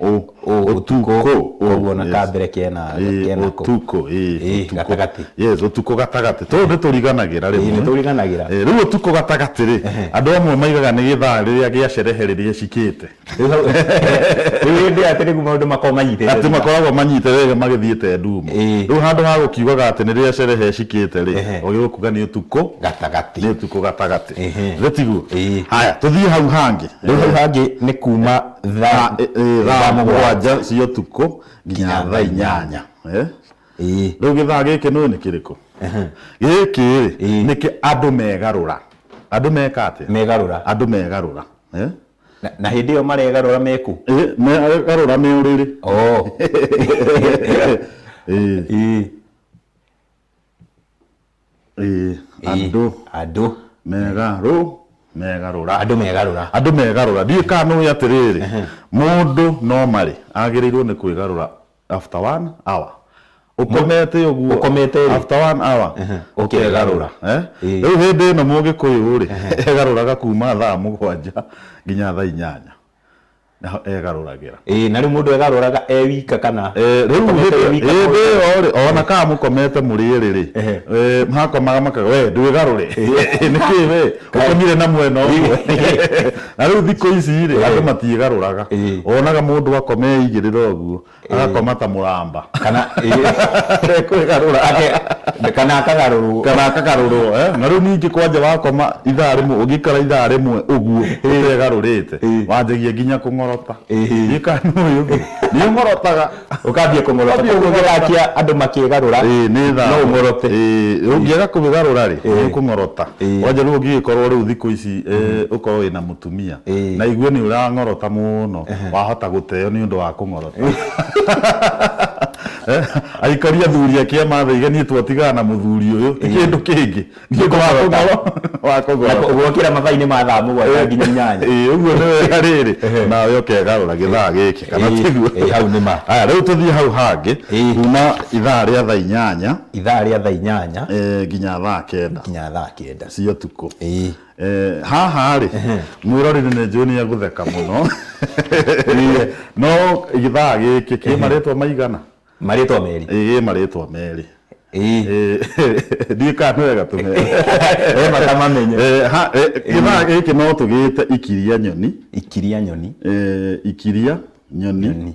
Ũtukũ. Koguo na kambere kena kena ko. Ũtukũ ĩĩ gatagatĩ. Yes, ũtukũ gatagatĩ. Tũũ nĩ tũriganagĩra rĩmwe. Nĩ tũriganagĩra. Rĩu ũtukũ gatagatĩ rĩ andũ amwe maigaga nĩ gĩthaa rĩrĩa gĩa cerehe rĩrĩa cikĩte. Rĩu hĩndĩ atĩ nĩguo maũndũ makoragwo manyitĩte. Atĩ makoragwo manyitĩte wega magĩthiĩte ndumo. Rĩu handũ ha gũkiugaga atĩ nĩ rĩrĩa cerehe cikĩte rĩ, ũgĩrĩirwo kuga nĩ ũtukũ gatagatĩ. Nĩ ũtukũ gatagatĩ. Githĩ tiguo? Haya, tũthiĩ hau hangĩ. Rĩu hau hangĩ nĩ kuma thaa mũgwanja cia ũtukũ nginya thaa inyanya. Rĩu gĩthaa gĩkĩ nĩũĩ nĩ kĩrĩkũ? Gĩkĩ rĩ nĩkĩ andũ megarũra. Andũ meka atĩa? Megarũra. Andũ megarũra. Na hĩndĩ ĩyo maregarũra meku? Megarũra me ũrĩrĩ. Andũ. Andũ. Megarũra. Andũ megarũra. Andũ megarũra. Ndiũĩ kana nĩũĩ atĩrĩrĩ, mũndũ no marĩ agĩrĩirwo nĩ kwĩgarũra after 1 hour. Ũkomete ũguo. Ũkomete rĩ? After 1 hour. Ũkegarũra. Rĩu hĩndĩ ĩno mũgĩkũyũ rĩ, egarũraga kuma thaa mũgwanja nginya thaa inyanya. Naho egarũragĩra. Ĩĩ na rĩu mũndũ egarũraga e wika kana? Rĩu hĩndĩ ĩyo rĩ, ona kana mũkomete mũrĩ erĩ rĩ, hakomaga makaga we ndwĩgarũre. Nĩkĩ we ũkomire na mwena ũmwe. Na rĩu thikũ ici rĩ, andũ matiĩgarũraga. Wonaga mũndũ akoma eigĩrĩra ũguo, agakoma ta mũramba. Kana kwĩgarũra. Kana akagarũrwo. Kana akagarũrwo. Na rĩu ningĩ kwanja wakoma ithaa rĩmwe, ũngĩikara ithaa rĩmwe ũguo ũtegarũrĩte, wanjagia nginya kũng'orota. Ndiũĩ kana nĩũĩ ũguo. Nĩ ũng'orotaga. Ũkambia kũng'orota. Koguo ũngĩgakia andũ makĩgarũra, no ũng'orote. Ũngĩaga kũmĩgarũra rĩ, nĩ ũkũng'orota. Kwanja rĩu ũngĩgĩkorwo rĩu thikũ ici ũkorwo wĩna mũtumia na igue nĩ ũrang'orota mũno, wahota gũteo nĩ ũndũ wa kũng'orota. Aikari athuri a kĩama thaiga niĩ twatigana na mũthuri ũyũ ti kĩndũ kĩngĩ nĩ ũndũ wa kũng'orota. Gwokĩra mathaa-inĩ ma thaa mũgwanja nginya inyanya. Ĩĩ ũguo nĩ wega rĩrĩ nawe ũkegarũra gĩthaa gĩkĩ kana tiguo? Ĩĩ hau nĩ ma. Haya rĩu tũthiĩ hau hangĩ kuma ithaa rĩa thaa inyanya. Ithaa rĩa thaa inyanya nginya thaa kenda. Nginya thaa kenda cia ũtukũ. Haha rĩ mwĩroreri nĩ njũĩ nĩ egũtheka mũno no gĩthaa gĩkĩ kĩ marĩtwa maigana? Marĩtwa merĩ. Ĩĩ marĩtwa merĩ. Ndiũĩ kana nĩ wega tũme Eh, matamamenye. Gĩthaa gĩkĩ no tũgĩte ikiria nyoni. Ikiria nyoni. Ikiria nyoni.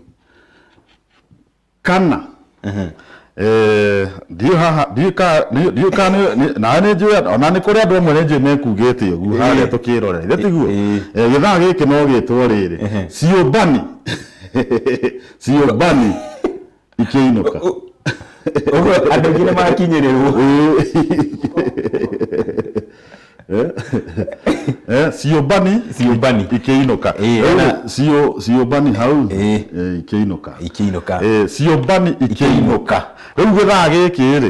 Kana ndiũĩ haha, ndiũĩ kana ndiũĩ kana nawe nĩ njũĩ ona nĩ kũrĩ andũ amwe nĩ njũĩ mekugĩte ũguo harĩa tũkĩrorera, ithe tiguo? Gĩthaa gĩkĩ no gĩtwo rĩrĩ, ciũmbani ciũmbani ikĩinũka. Ũguo andũ aingĩ nĩ makinyĩrĩrwo. Ciũmbani ciũmbani ikĩinũka. Ciũmbani hau ikĩinũka. Ikĩinũka. Ciũmbani ikĩinũka. Rĩu gĩthaa gĩkĩ rĩ,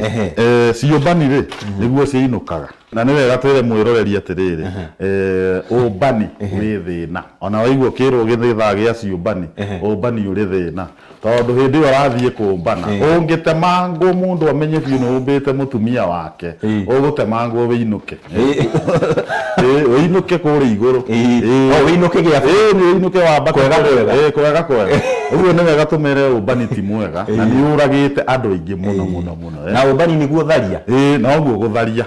ciũmbani rĩ, nĩguo ciinũkaga. Na nĩ wega twĩre mwĩroreri atĩrĩrĩ, ũmbani wĩ thĩna. Ona waigua ũkĩrwo gĩthaa gĩa ciũmbani, ũmbani ũrĩ thĩna. Tondũ hĩndĩ ĩyo ũrathiĩ kũmbana, ũngĩtemangwo mũndũ amenye biũ nĩ ũmbĩte mũtumia wake, ũgũtemangwo wĩinũke. Wĩinũke kũrĩa igũrũ. O, wĩinũke gĩa Ĩĩ, nĩ wĩinũke wambate Kwega kũrĩa. kwega. Kwega kwega. Ũguo nĩ wega tũmere ũmbani ti mwega, na nĩ ũragĩte andũ aingĩ mũno mũno mũno. Na ũmbani nĩguo tharia. Ĩĩ, noguo gũtharia.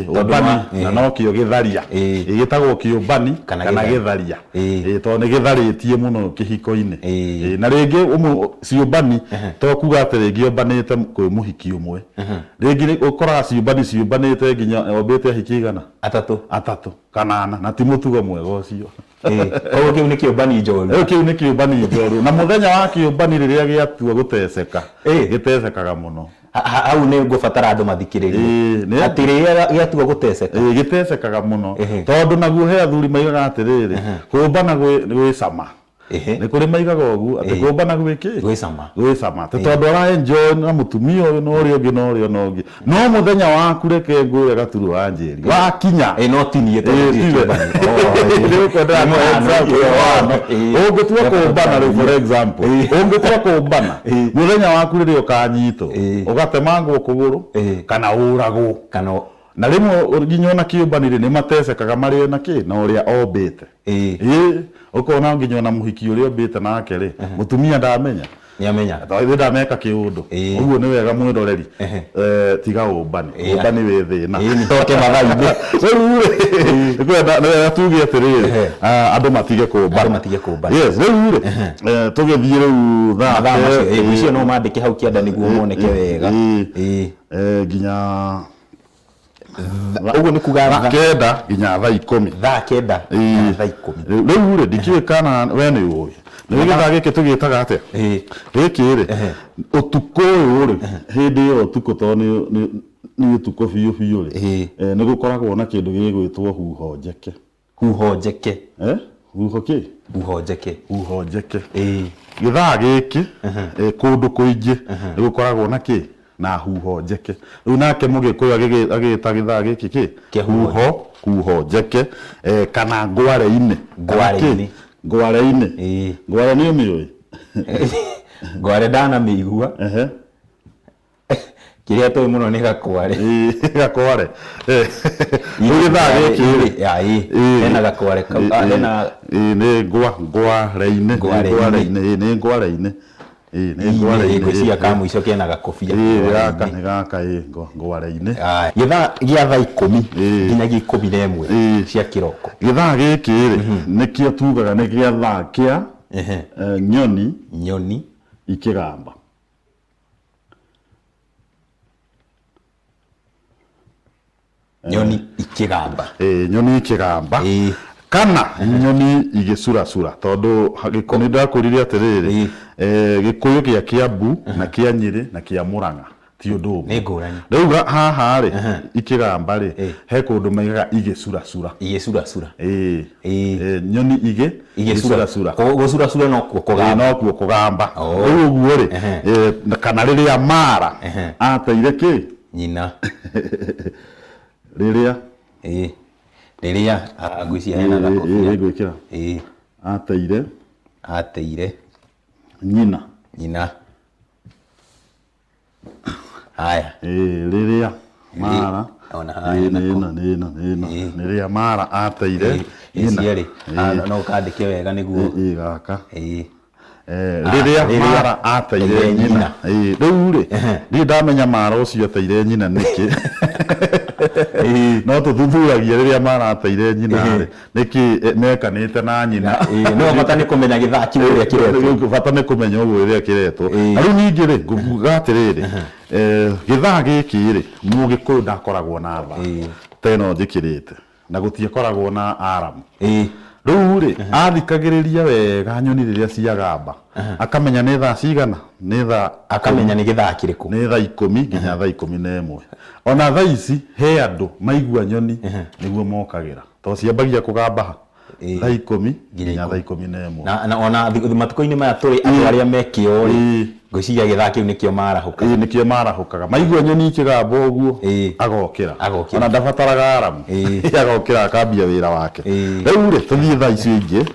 Tondũ Ũmbani na nokĩo gĩtharia. Gĩtagwo kĩũmbani Kana kana gĩtharia. Gĩtharia. Tondũ nĩ gĩtharĩtie mũno kĩhiko-inĩ. Na rĩngĩ ciũmbani to kuga atĩ rĩngĩ ũmbanĩte kwĩ mũhiki ũmwe. Rĩngĩ ũkoraga ciũmbani ciũmbanĩte nginya ombĩte ahiki igana? Atatũ. Atatũ kana ana, na ti mũtugo mwega ũcio. Koguo kĩu nĩ kĩũmbani njoru. Rĩu kĩu nĩ kĩũmbani njoru. Na mũthenya wa kĩũmbani rĩrĩa gĩatua gũteceka, gĩtecekaga mũno. Hau nĩ ngũbatara andũ mathikĩrĩrie. Atĩ rĩrĩa gĩatua gũteceka. Gĩtecekaga mũno. Tondũ naguo he athuri maigaga atĩrĩrĩ, kũmbana gwĩ cama. Nĩ kũrĩ maigaga ũguo atĩ kũmbana gwĩ kĩ? Gwĩ cama. Gwĩ cama. Atĩ tondũ ara enjoy na mũtumia ũyũ na ũrĩa ũngĩ na ũrĩa na ũngĩ. No mũthenya waku reke ngwĩre Gaturu wa Njeri, wakinya. No ti niĩ tondũ ndirĩ kĩũmbani. Nĩ ũkwendera kũhe example ya wano. Ũngĩtua kũmbana rĩu, for example, ũngĩtua kũmbana, mũthenya waku rĩrĩa ũkanyitwo, ũgatemangwo kũgũrũ kana ũragwo. Kana na rĩmwe nginya ona kĩũmbani rĩ, nĩ matecekaga marĩ na kĩ na ũrĩa ombĩte. Ũkona nginya ona mũhiki ũrĩa ombĩte nake rĩ, mũtumia ndamenya. Nĩamenya. Tondũ ndameka kĩũndũ. Ũguo nĩ wega mwĩroreri, tiga ũmbani. Ũmbani wĩ thĩna. Nĩtoke mathaa-inĩ. Rĩu rĩ, nĩkwenda nĩ wega tuge atĩrĩrĩ, andũ matige kũmbana. Andũ matige kũmbana. Yes, rĩu rĩ, tũgĩthiĩ rĩu thaa Mathaa macio, ngwĩciria no mandĩke hau kĩanda nĩguo moneke wega. Nginya Ũguo nĩ kuga thaa 9 nginya thaa 10. Thaa 9 nginya thaa 10. Rĩu rĩ, ndikĩũĩ kana we nĩ ũĩ. Nĩ gĩthaa gĩkĩ tũgĩtaga atĩa? Gĩkĩ rĩ, ũtukũ ũyũ rĩ, hĩndĩ ĩyo ũtukũ tondũ nĩ ũtukũ biũ biũ rĩ, nĩ gũkoragwo na kĩndũ gĩgwĩtwo huho njeke. Huho njeke. Huho kĩ? Huho njeke. Huho njeke. Gĩthaa gĩkĩ, kũndũ kũingĩ nĩ gũkoragwo na kĩ? Na huho njeke. Rĩu nake Mũgĩkũyũ agĩgĩta gĩthaa gĩkĩ kĩ? Kĩa huho. Huho njeke, kana ngware-inĩ. Ngware-inĩ. Ngware-inĩ. Ngware nĩ ũmĩũĩ? Ngware ndanamĩigua. Kĩrĩa tũĩ mũno nĩ gakware. Gakware. Rĩu gĩthaa gĩkĩ rĩ. Ya, Hena gakware kau. Hena Nĩ ngware-inĩ. Ngware-inĩ. Nĩ ngware-inĩ. Nĩ ngware-inĩ. Ngwĩciria ka mũico kena gakobia. Gaka nĩ gaka, ngware-inĩ. Gĩthaa gĩa thaa 10 nginyagia 11 cia kĩroko. Gĩthaa gĩkĩ rĩ, nĩkĩo tugaga nĩ gĩa thaa kĩa nyoni nyoni ikĩgamba. Nyoni ikĩgamba. Nyoni ikĩgamba. Kana nyoni igĩcuracura, tondũ nĩ ndakwĩrire atĩrĩrĩ, Gĩkũyũ gĩa Kĩambu na kĩa Nyĩrĩ na kĩa Mũrang'a ti ũndũ ũmwe. Nĩ ngũrani. Rĩu haha rĩ, ikĩgamba rĩ, he kũndũ maigaga igĩcuracura. Igĩcuracura. Nyoni igĩcuracura. Gũcuracura nokuo kũgamba. Nokuo kũgamba. Rĩu ũguo rĩ, kana rĩrĩa Mara ateire kĩ? Nyina. Rĩrĩa. Rĩrĩa, ngwĩciria hena gakobia. Ngwĩkĩra. Ateire. Ateire. Nyina. Nyina. Haya. Rĩrĩa Mara. Ona haha hena Nĩ ĩno, nĩ ĩno, nĩ ĩno. Rĩrĩa Mara ateire nyina. Ĩciarĩ. No ũkandĩke wega nĩguo. Gaka. Rĩrĩa Rĩrĩa Mara ateire ateire nyina. Nyina. Rĩu rĩ, ndirĩ ndamenya Mara ũcio ateire nyina nĩkĩ. No tũthuthuragia rĩrĩa Mara ateire nyina rĩ, nĩkĩ mekanĩte na nyina. No bata nĩ kũmenya gĩthaa kĩu ũrĩa kĩretwo. Bata nĩ kũmenya ũguo ũrĩa kĩretwo. Na rĩu ningĩ rĩ, nguga atĩrĩrĩ, gĩthaa gĩkĩ rĩ, Mũgĩkũyũ ndakoragwo na thaa ta ĩno njĩkĩrĩte, na gũtiakoragwo na aramu. Rĩu rĩ, athikagĩrĩria wega nyoni rĩrĩa ciagamba, akamenya nĩ thaa cigana, nĩ thaa Akamenya nĩ gĩthaa kĩrĩkũ. Nĩ thaa 10 nginya thaa 11. Ona thaa ici he andũ maigua nyoni nĩguo mokagĩra, tondũ ciambagia kũgamba ha? Thaa 10 nginya thaa 11. Na ona matukũ-inĩ maya tũrĩ andũ arĩa me kĩo rĩ, ngwĩciria gĩthaa kĩu nĩkĩo marahũkaga. Ĩĩ, nĩkĩo marahũkaga. Maigua nyoni ikĩgamba ũguo, agokĩra. Agokĩra. Ona ndabataraga aramu. Agokĩra akambia wĩra wake. Rĩu rĩ, tũthiĩ thaa icio ingĩ.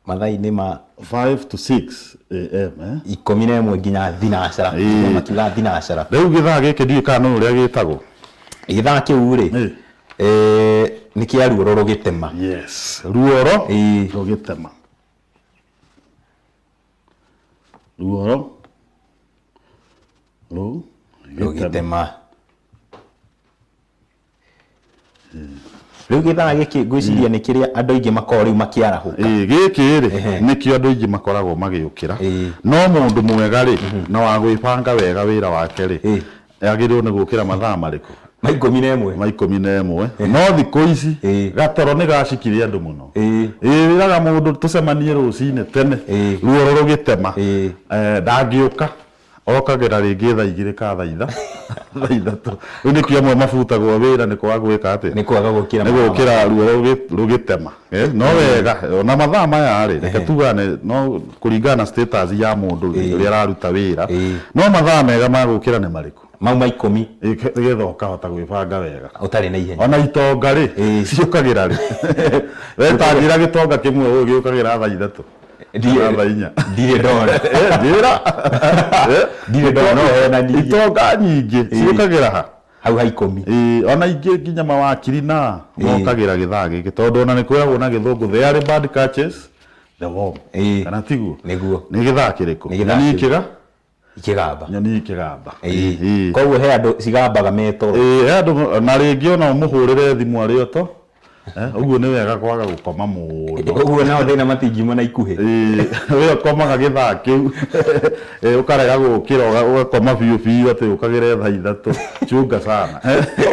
Mathaa-inĩ ma 5 to 6 am, eh? 11 nginya thinacara. Makiuga thinacara. Rĩu gĩthaa gĩkĩ ndiũĩ kana nĩ ũrĩa gĩtagwo. Gĩthaa kĩu rĩ, nĩ kĩa ruoro rũgĩtema. Yes, ruoro rũgĩtema. Ruoro rũgĩtema. Rĩu gĩthaa gĩkĩ ngwĩciria nĩ kĩrĩa andũ aingĩ makoragwo rĩu makĩarahũka. Gĩkĩ rĩ, nĩkĩo andũ aingĩ makoragwo magĩũkĩra. No mũndũ mwega rĩ, na wa gwĩbanga wega wĩra wake rĩ, agĩrĩirwo nĩ gũkĩra mathaa marĩkũ? Ma 11. Ma 11. No thikũ ici gatoro nĩ gacikire andũ mũno. Wĩraga mũndũ tũcemanie rũcinĩ tene, ruoro rũgĩtema, ndangĩũka. Okagĩra rĩngĩ thaa 2 ka thaa 3. Rĩu nĩkĩo amwe mabutagwo wĩra nĩ kwaga gwĩka atĩa? Nĩ kwaga gũkĩra Nĩ mathaa gũkĩra ruoro rũgĩtema. No wega, ona mathaa maya rĩ, reke tugane, no kũringana na status ya mũndũ ũrĩa araruta wĩra, no mathaa mega ma gũkĩra nĩ marĩkũ? Mau ma 10. Nĩgetha ũkahota gwĩbanga wega. Ũtarĩ na ihenya. Ona itonga rĩ, ciũkagĩra rĩ. We ta njĩra gĩtonga kĩmwe ũũ gĩũkagĩra thaa 3. Thaa 4. Ndirĩ ndona. Njĩra. Ndirĩ ndona, no henanie. Itonga nyingĩ ciũkagĩra ha? Hau ha 10. Ona ingĩ nginya mawakiri na mokagĩra gĩthaa gĩkĩ, tondũ ona nĩ kwĩragwo na gĩthũngũ the early bird catches the worm. Kana tiguo? Nĩguo. Nĩ gĩthaa kĩrĩkũ? Nĩ gĩthaa Nyoni kĩrĩkũ? ikĩga? Ikĩgamba. Nyoni ikĩgamba. Koguo he andũ cigambaga me toro. He andũ, na rĩngĩ ona ũmũhũrĩre thimũ arĩ o to. Ũguo nĩ wega kwaga gũkoma mũno. Ũguo nao thĩna matingiuma na ikuhĩ. We ũkomaga gĩthaa kĩu. Ũkarega gũkĩra, ũgakoma biũ biũ atĩ ũkagĩre thaa 3. Chunga sana.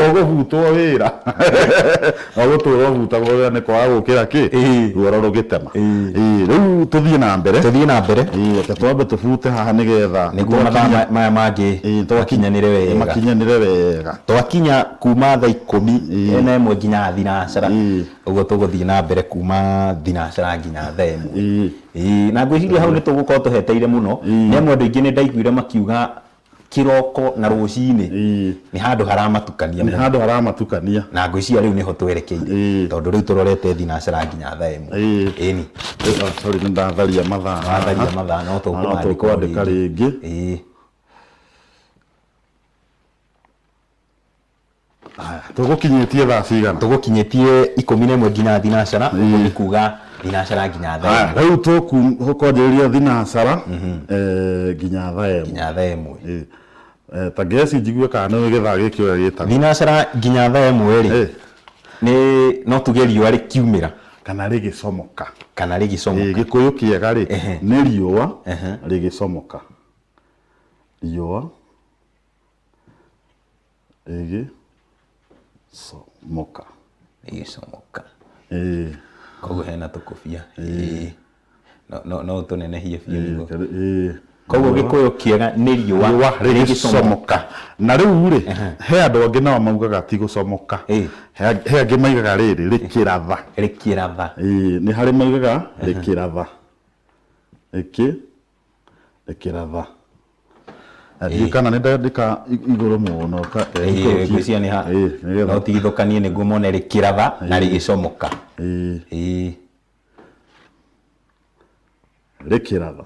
Ũgũbutwo wĩra. Na ũgũtũra ũbutagwo wĩra nĩ kwaga gũkĩra kĩ? Ruoro rũgĩtema. Rĩu tũthiĩ na mbere. Tũthiĩ na mbere. Reke twambe tũbute haha nĩgetha Nĩguo mathaa maya mangĩ makinyanĩre wega. Makinyanĩre wega. Twakinya kuma thaa 11 nginya thinacara. Ũguo tũgũthiĩ na mbere kuma thinacara nginya thaa 1. Na ngwĩciria hau nĩ tũgũkorwo tũheteire mũno. Nĩ amu andũ aingĩ nĩ ndaiguire makiuga kĩroko na rũcinĩ nĩ handũ haramatukania Nĩ mũno. handũ haramatukania. Na ngwĩciria rĩu nĩho twerekeire. Tondũ rĩu tũrorete thinacara nginya thaa 1. Ĩni. Sorry, nĩ ndatharia mathaa. Watharia mathaa, no No tũkũmandĩka tũkwandĩka rĩngĩ. Haya, tũgũkinyĩtie thaa cigana? Tũgũkinyĩtie 11 nginya thinacara, ũguo nĩ kuga thinacara nginya thaa Haya, ĩmwe. rĩu tũkwanjĩrĩria thinacara, nginya thaa 1. Nginya thaa 1. Ta ngeci njigue kana nĩ gĩthaa gĩkĩ ũrĩa gĩtagwo. Thinacara nginya thaa 1 rĩ, nĩ no tuge riũa rĩkiumĩra. Kana rĩgĩcomoka. Kana rĩgĩcomoka. Gĩkũyũ kĩega rĩ, nĩ riũa rĩgĩcomoka. Riũa rĩgĩcomoka. Rĩgĩcomoka. Koguo hena tũkũbia. No tũnenehie biũ nĩguo. Koguo gĩkũyũ kĩega nĩ riũa Riũa rĩgĩcomoka. Na rĩu rĩ, he andũ angĩ nao maugaga ti gũcomoka. He angĩ maigaga rĩrĩ, rĩkĩratha. Rĩkĩratha. Nĩ harĩ maigaga rĩkĩratha. Rĩkĩratha. Ndiũĩ kana nĩ ndandĩka igũrũ mũno, ikũrũkie. Ngwĩciria nĩ ha- Nĩgetha no tigithũkanie nĩguo mone rĩkĩratha na rĩgĩcomoka. Rĩkĩratha.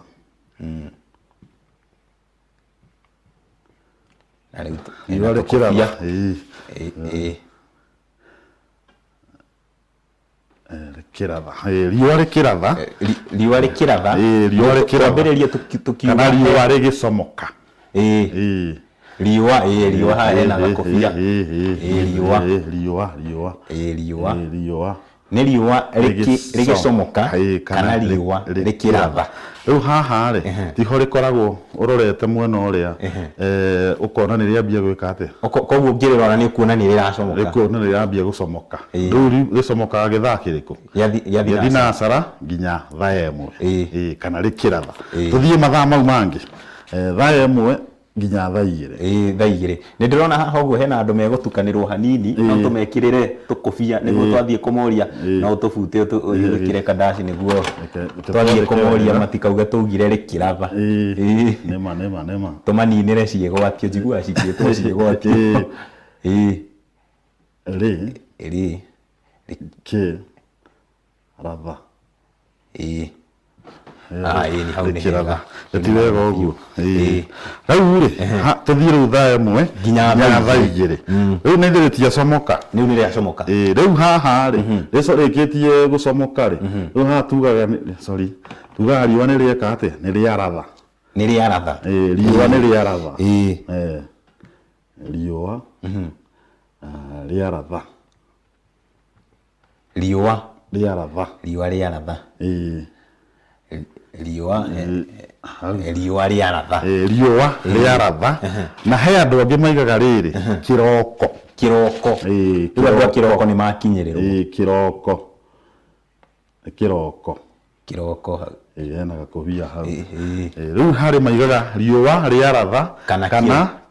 Na rĩu Riũa hena rĩkĩratha. tũkũbia. Kĩratha. Ĩĩ, riũa rĩkĩratha. Riũa rĩkĩratha. Ĩĩ, riũa rĩkĩratha. Twambĩrĩrie tũkiuga Kana riũa rĩgĩcomoka. Ĩĩ. Ĩĩ. Riũa, ĩĩ, riũa haha hena Ĩĩ, gakobia. ĩĩ, ĩĩ, Ĩĩ, riũa. ĩĩ, riũa, riũa. Ĩĩ, riũa. Ĩĩ, riũa. Nĩ riũa rĩgĩcomoka Ĩĩ, kana riũa rĩkĩratha. Rĩu haha rĩ, tiho rĩkoragwo ũrorete mwena ũrĩa, ũkona nĩ rĩambia gwĩka atĩa? Koguo ũngĩrĩrora nĩ ũkuona nĩ rĩracomoka. Rĩkuona nĩ rĩrambia gũcomoka. Rĩu rĩcomokaga gĩthaa kĩrĩkũ? Gĩa Gĩa thinacara nginya thaa ĩmwe. Ĩĩ, kana rĩkĩratha. Tũthiĩ mathaa mau mangĩ. Thaa ĩmwe nginya thaa igĩrĩ. Ĩĩ, thaa igĩrĩ. Nĩ ndĩrona haha ũguo hena andũ megũtukanĩrwo hanini, no tũmekĩrĩre tũkũbia nĩguo twathiĩ kũmoria, no ũtũbute wĩkĩre kandaci nĩguo twathiĩ kũmoria matikauge twaugire rĩkĩratha. Ĩĩ. Nĩma, nĩma, nĩma. Tũmaninĩre ciĩgwatio, njiguaga cikĩtwo ciĩgwatio. Ĩĩ. Rĩ. Rĩ. Kĩ. Ratha. Ĩĩ. Ah, ĩĩ, nĩ hau nĩ hega. Ti wega ũguo. Ĩĩ. Rĩu rĩ, tũthiĩ rĩu thaa ĩmwe nginya thaa igĩrĩ. Rĩu nĩ rĩtiacomoka. Rĩu nĩ rĩacomoka. Ĩĩ, rĩu haha rĩ, rĩkĩtie gũcomoka rĩ, rĩu haha tugaga sorry, tugaga riũa nĩ rĩeka atĩa? Nĩ rĩaratha. Nĩ rĩaratha. Ĩĩ, riũa nĩ rĩaratha. Ĩĩ. Riũa rĩaratha. Riũa rĩaratha. Riũa rĩaratha. Ĩĩ. Riũa riũa rĩaratha. Ĩĩ, riũa rĩaratha. Na he andũ angĩ maigaga rĩrĩ, kĩroko. Kĩroko. Ĩĩ, Rĩu andũ a kĩroko nĩ makinyĩrĩrwo. Ĩĩ, kĩroko. Kĩroko. Kĩroko hau. Ĩĩ, hena gakobia hau. Ĩĩ, rĩu harĩ maigaga riũa rĩaratha Kana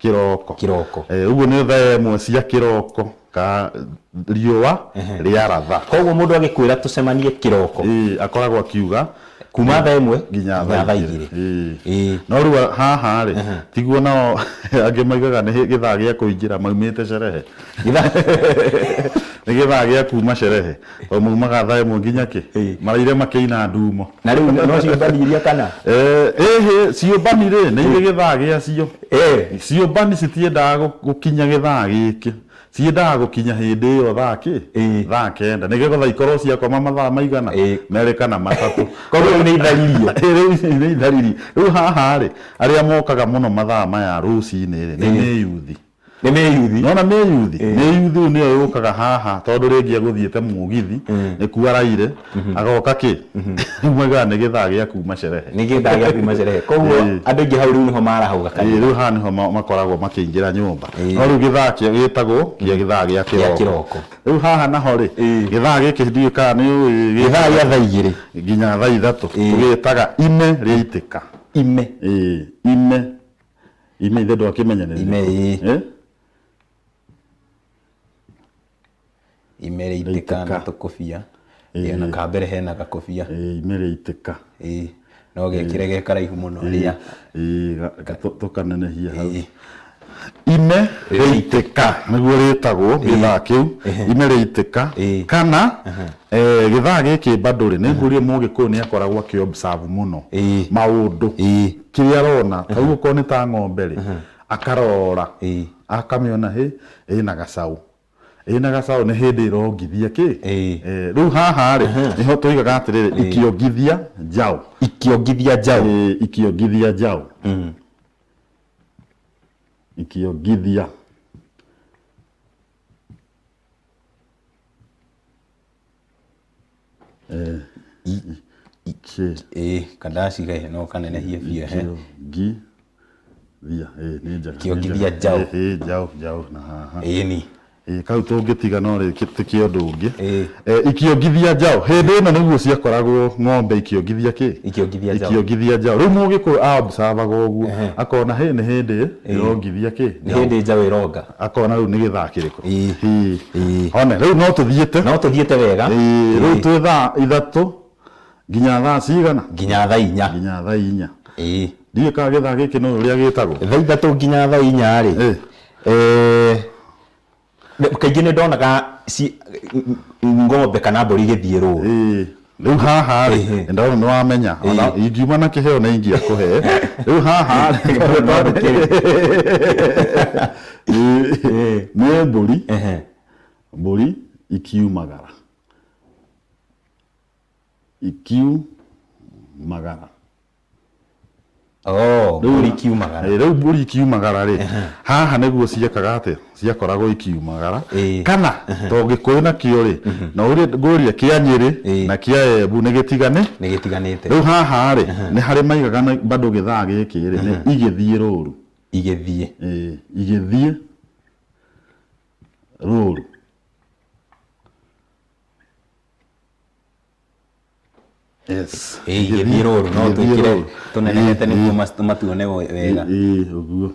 kĩroko. Kĩroko. Ĩĩ, ũguo nĩ thaa ĩmwe cia kĩroko ka riũa rĩaratha. Koguo mũndũ agĩkwĩra tũcemanie kĩroko. Ĩĩ, akoragwo akiuga kuma thaa ĩmwe nginya thaa igĩrĩ. Ĩĩ. No rĩu haha rĩ, tiguo nao angĩ maigaga nĩ gĩthaa gĩa kũingĩra maumĩte cerehe. Nĩ gĩthaa gĩa kuma cerehe. Tondũ maumaga thaa ĩmwe nginya kĩ? Maraire makĩina ndumo. Na rĩu no ciũmbani iria kana? Ĩhĩ, ciũmbani rĩ, nĩ irĩ gĩthaa gĩacio. Ciũmbani citiendaga gũkinya gĩthaa gĩkĩ. Ciendaga gũkinya hĩndĩ ĩyo thaa kĩ? Thaa kenda. Nĩgetha ikorwo ciakoma mathaa maigana? Merĩ kana matatũ. Koguo rĩu nĩ itharirio. Rĩu nĩ itharirio. Rĩu haha rĩ, arĩa mokaga mũno mathaa maya rũcinĩ rĩ, nĩ mĩyuthi. Nĩ mĩyuthi. Nona mĩyuthi. Mĩyuthi rĩu nĩyo yũkaga haha tondũ rĩngĩ egũthiĩte mũgithi, nĩkuo araire, agoka kĩ? Rĩu maugaga nĩ gĩthaa gĩa kuma cerehe. Nĩ gĩthaa gĩa kuma cerehe. Koguo andũ aingĩ hau rĩu nĩho marahauga Ĩĩ, rĩu haha nĩho makoragwo makĩingĩra nyũmba. No rĩu gĩthaa kĩa gĩtagwo kĩa gĩthaa gĩa Gĩa kĩroko. Rĩu haha naho rĩ, gĩthaa gĩkĩ ndiũĩ kana nĩ ũĩ Gĩthaa gĩa thaa igĩrĩ nginya thaa ithatũ. Tũgĩtaga ime rĩaitĩka. Ime. Ĩĩ, ime. Ime ithe ndwakĩmenya nĩ Ime, rĩrĩkũ? ĩĩ. Ĩ? Ime rĩaitĩka na tũkũbia. Ĩĩ, ona kambere hena gakũbia. Ĩĩ, ime rĩaitĩka. Ĩĩ, no gekĩre ge karaihu mũno rĩa. Ĩĩ, tũkanenehia hau. Ime rĩaitĩka nĩguo rĩtagwo gĩthaa kĩu. Ime rĩaitĩka kana gĩthaa gĩkĩ bado rĩ, nĩ ngũrie mũgĩkũyũ nĩ akoragwo akĩ observe mũno maũndũ. Kĩrĩa arona, ta rĩu okorwo nĩ ta ng'ombe rĩ, akarora, akamĩona hĩ, ĩna gacaũ. Ĩna gacaũ nĩ hĩndĩ ĩrongithia kĩ? Rĩu haha rĩ, nĩho tũigaga atĩrĩrĩ, ikĩongithia njaũ. Ikĩongithia njaũ. Ĩĩ, ikĩongithia njaũ. Ikĩongithia. Ĩĩ, kandaci ge no kanenehie biũ ehe. Ikĩongithia, ĩĩ nĩ njega. Ikĩongithia njaũ. Ĩĩ, njaũ, njaũ na haha. Ĩni. Ĩĩ, kau tũngĩtiga no rĩtĩkie ũndũ ũngĩ. Ikĩongithia njaũ. Hĩndĩ ĩno nĩguo ciakoragwo ng'ombe ikĩongithia kĩ? Ikĩongithia njaũ. Ikĩongithia njaũ. Rĩu mũgĩkũyũ a observe-aga ũguo, akona hĩ nĩ hĩndĩ ĩrongithia kĩ? Nĩ hĩndĩ njaũ ĩronga. Akona rĩu nĩ gĩthaa kĩrĩkũ? Ĩĩ. One, rĩu no tũthiĩte. No tũthiĩte wega. Ĩĩ, rĩu twĩ thaa ithatũ nginya thaa cigana? Nginya thaa inya. Nginya thaa inya. Ĩĩ. Ndiũĩ kana gĩthaa gĩkĩ nĩ ũrĩa gĩtagwo. Thaa ithatũ nginya thaa inya rĩ, kaingĩ nĩ ndonaga ng'ombe kana mbũri igĩthiĩ rũru. Rĩu haha rĩ, ndona nĩ wamenya, ona ingiuma na kĩheo nĩ ingĩakũhe. Rĩu haha rĩ, nĩ mbũri, mbũri ikiumagara. Ikiumagara. Oh, mbũri ikiumagara. Rĩu mbũri ikiumagara rĩ, haha nĩguo ciekaga atĩa? Ciakoragwo ikiumagara. Kana to Gĩkũyũ nakĩo rĩ, na ũrĩa ngũria kĩa Nyĩrĩ na kĩa Embu nĩ gĩtigane? Nĩ gĩtiganĩte. Rĩu haha rĩ, nĩ harĩ maigaga na bado gĩthaa gĩkĩ rĩ, nĩ igĩthiĩ rũru. Igĩthiĩ. Ĩĩ, igĩthiĩ rũru. Yes. Ĩĩ, igĩthiĩ rũru no Igĩthiĩ twĩkĩre rũru. tũnenehete nĩguo matuone wega. Ĩĩ, ũguo.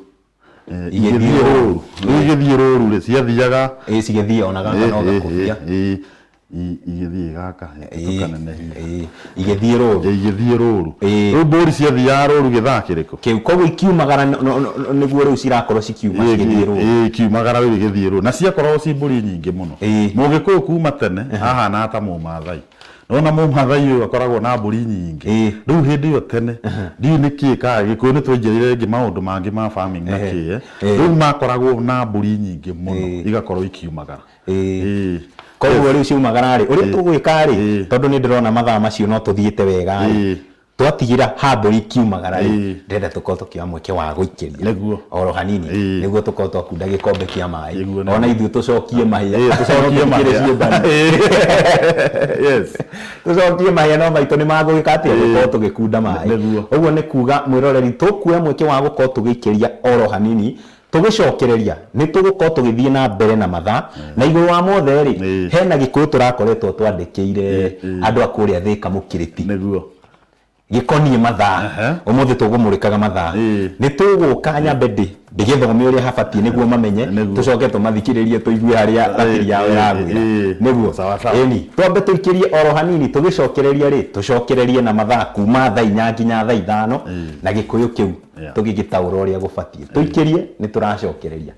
Igĩthiĩ Igĩthiĩ rũru. rũru. Rĩu igĩthiĩ rũru rĩ, ciathiaga. Ĩĩ, cigĩthiĩ ona gaka no gakũbia. Ĩĩ, igĩthiĩ gaka, tũkanenehia. Igĩthiĩ rũru. Igĩthiĩ rũru. Rĩu mbũri ciathiaga rũru gĩthaa kĩrĩkũ? Kĩu koguo ikiumagara nĩguo rĩu cirakorwo cikiuma cigĩthiĩ rũru. Ĩĩ, ikiumagara rĩu igĩthiĩ rũru. Na ciakoragwo ci mbũri nyingĩ mũno. Mũgĩkũyũ kuma tene ahanaga ta Mũmathai. Nĩwona Mũmathai ũyũ akoragwo na mbũri nyingĩ. Rĩu hĩndĩ ĩyo tene, ndiũĩ nĩkĩ kana Gĩkũyũ nĩtwaingĩrĩire rĩngĩ maũndũ mangĩ ma farming na kĩ, rĩu makoragwo na mbũri nyingĩ mũno igakorwo ikiumagara. Koguo rĩu ciaumagara rĩ, ũrĩa tũgwĩka rĩ, tondũ nĩ ndĩrona mathaa macio no tũthiĩte wega rĩ, twatigĩra ha mbũri ikiumagara rĩ, ndĩrenda tũkorwo tũkĩoya mweke wa gũikĩria oro hanini, nĩguo tũkorwo twakunda gĩkombe kĩa maĩ, ona ithuĩ tũcokie mahĩa, Tũcokie mahĩa. Tũcokie mahĩa no maitũ nĩ magũgĩka atĩa, gũkorwo tũgĩkunda maĩ. Ũguo nĩ kuga mwĩroreri tũkuoya mweke wa gũkorwo tũgĩikĩria oro hanini, tũgĩcokereria nĩ tũgũkorwo tũgĩthiĩ na mbere na mathaa, na igũrũ wa mothe rĩ, hena Gĩkũyũ tũrakoretwo twandĩkĩire andũ a kũrĩa Thĩka Mũkĩrĩti. Gĩkoniĩ mathaa. Ũmũthĩ tũgũmũrĩkaga mathaa. Nĩ tũgũka nyambe ndĩgĩthome ũrĩa habatiĩ nĩguo mamenye, tũcoke tũmathikĩrĩrie tũigue harĩa ratiri yao ĩragwĩra. Nĩguo. Ĩni, twambe tũikĩrie oro hanini tũgĩcokereria rĩ, tũcokererie na mathaa kuma thaa inya nginya thaa ithano, na Gĩkũyũ kĩu tũgĩgĩtaũra ũrĩa gũbatiĩ. Tũikĩrie nĩ tũracokereria.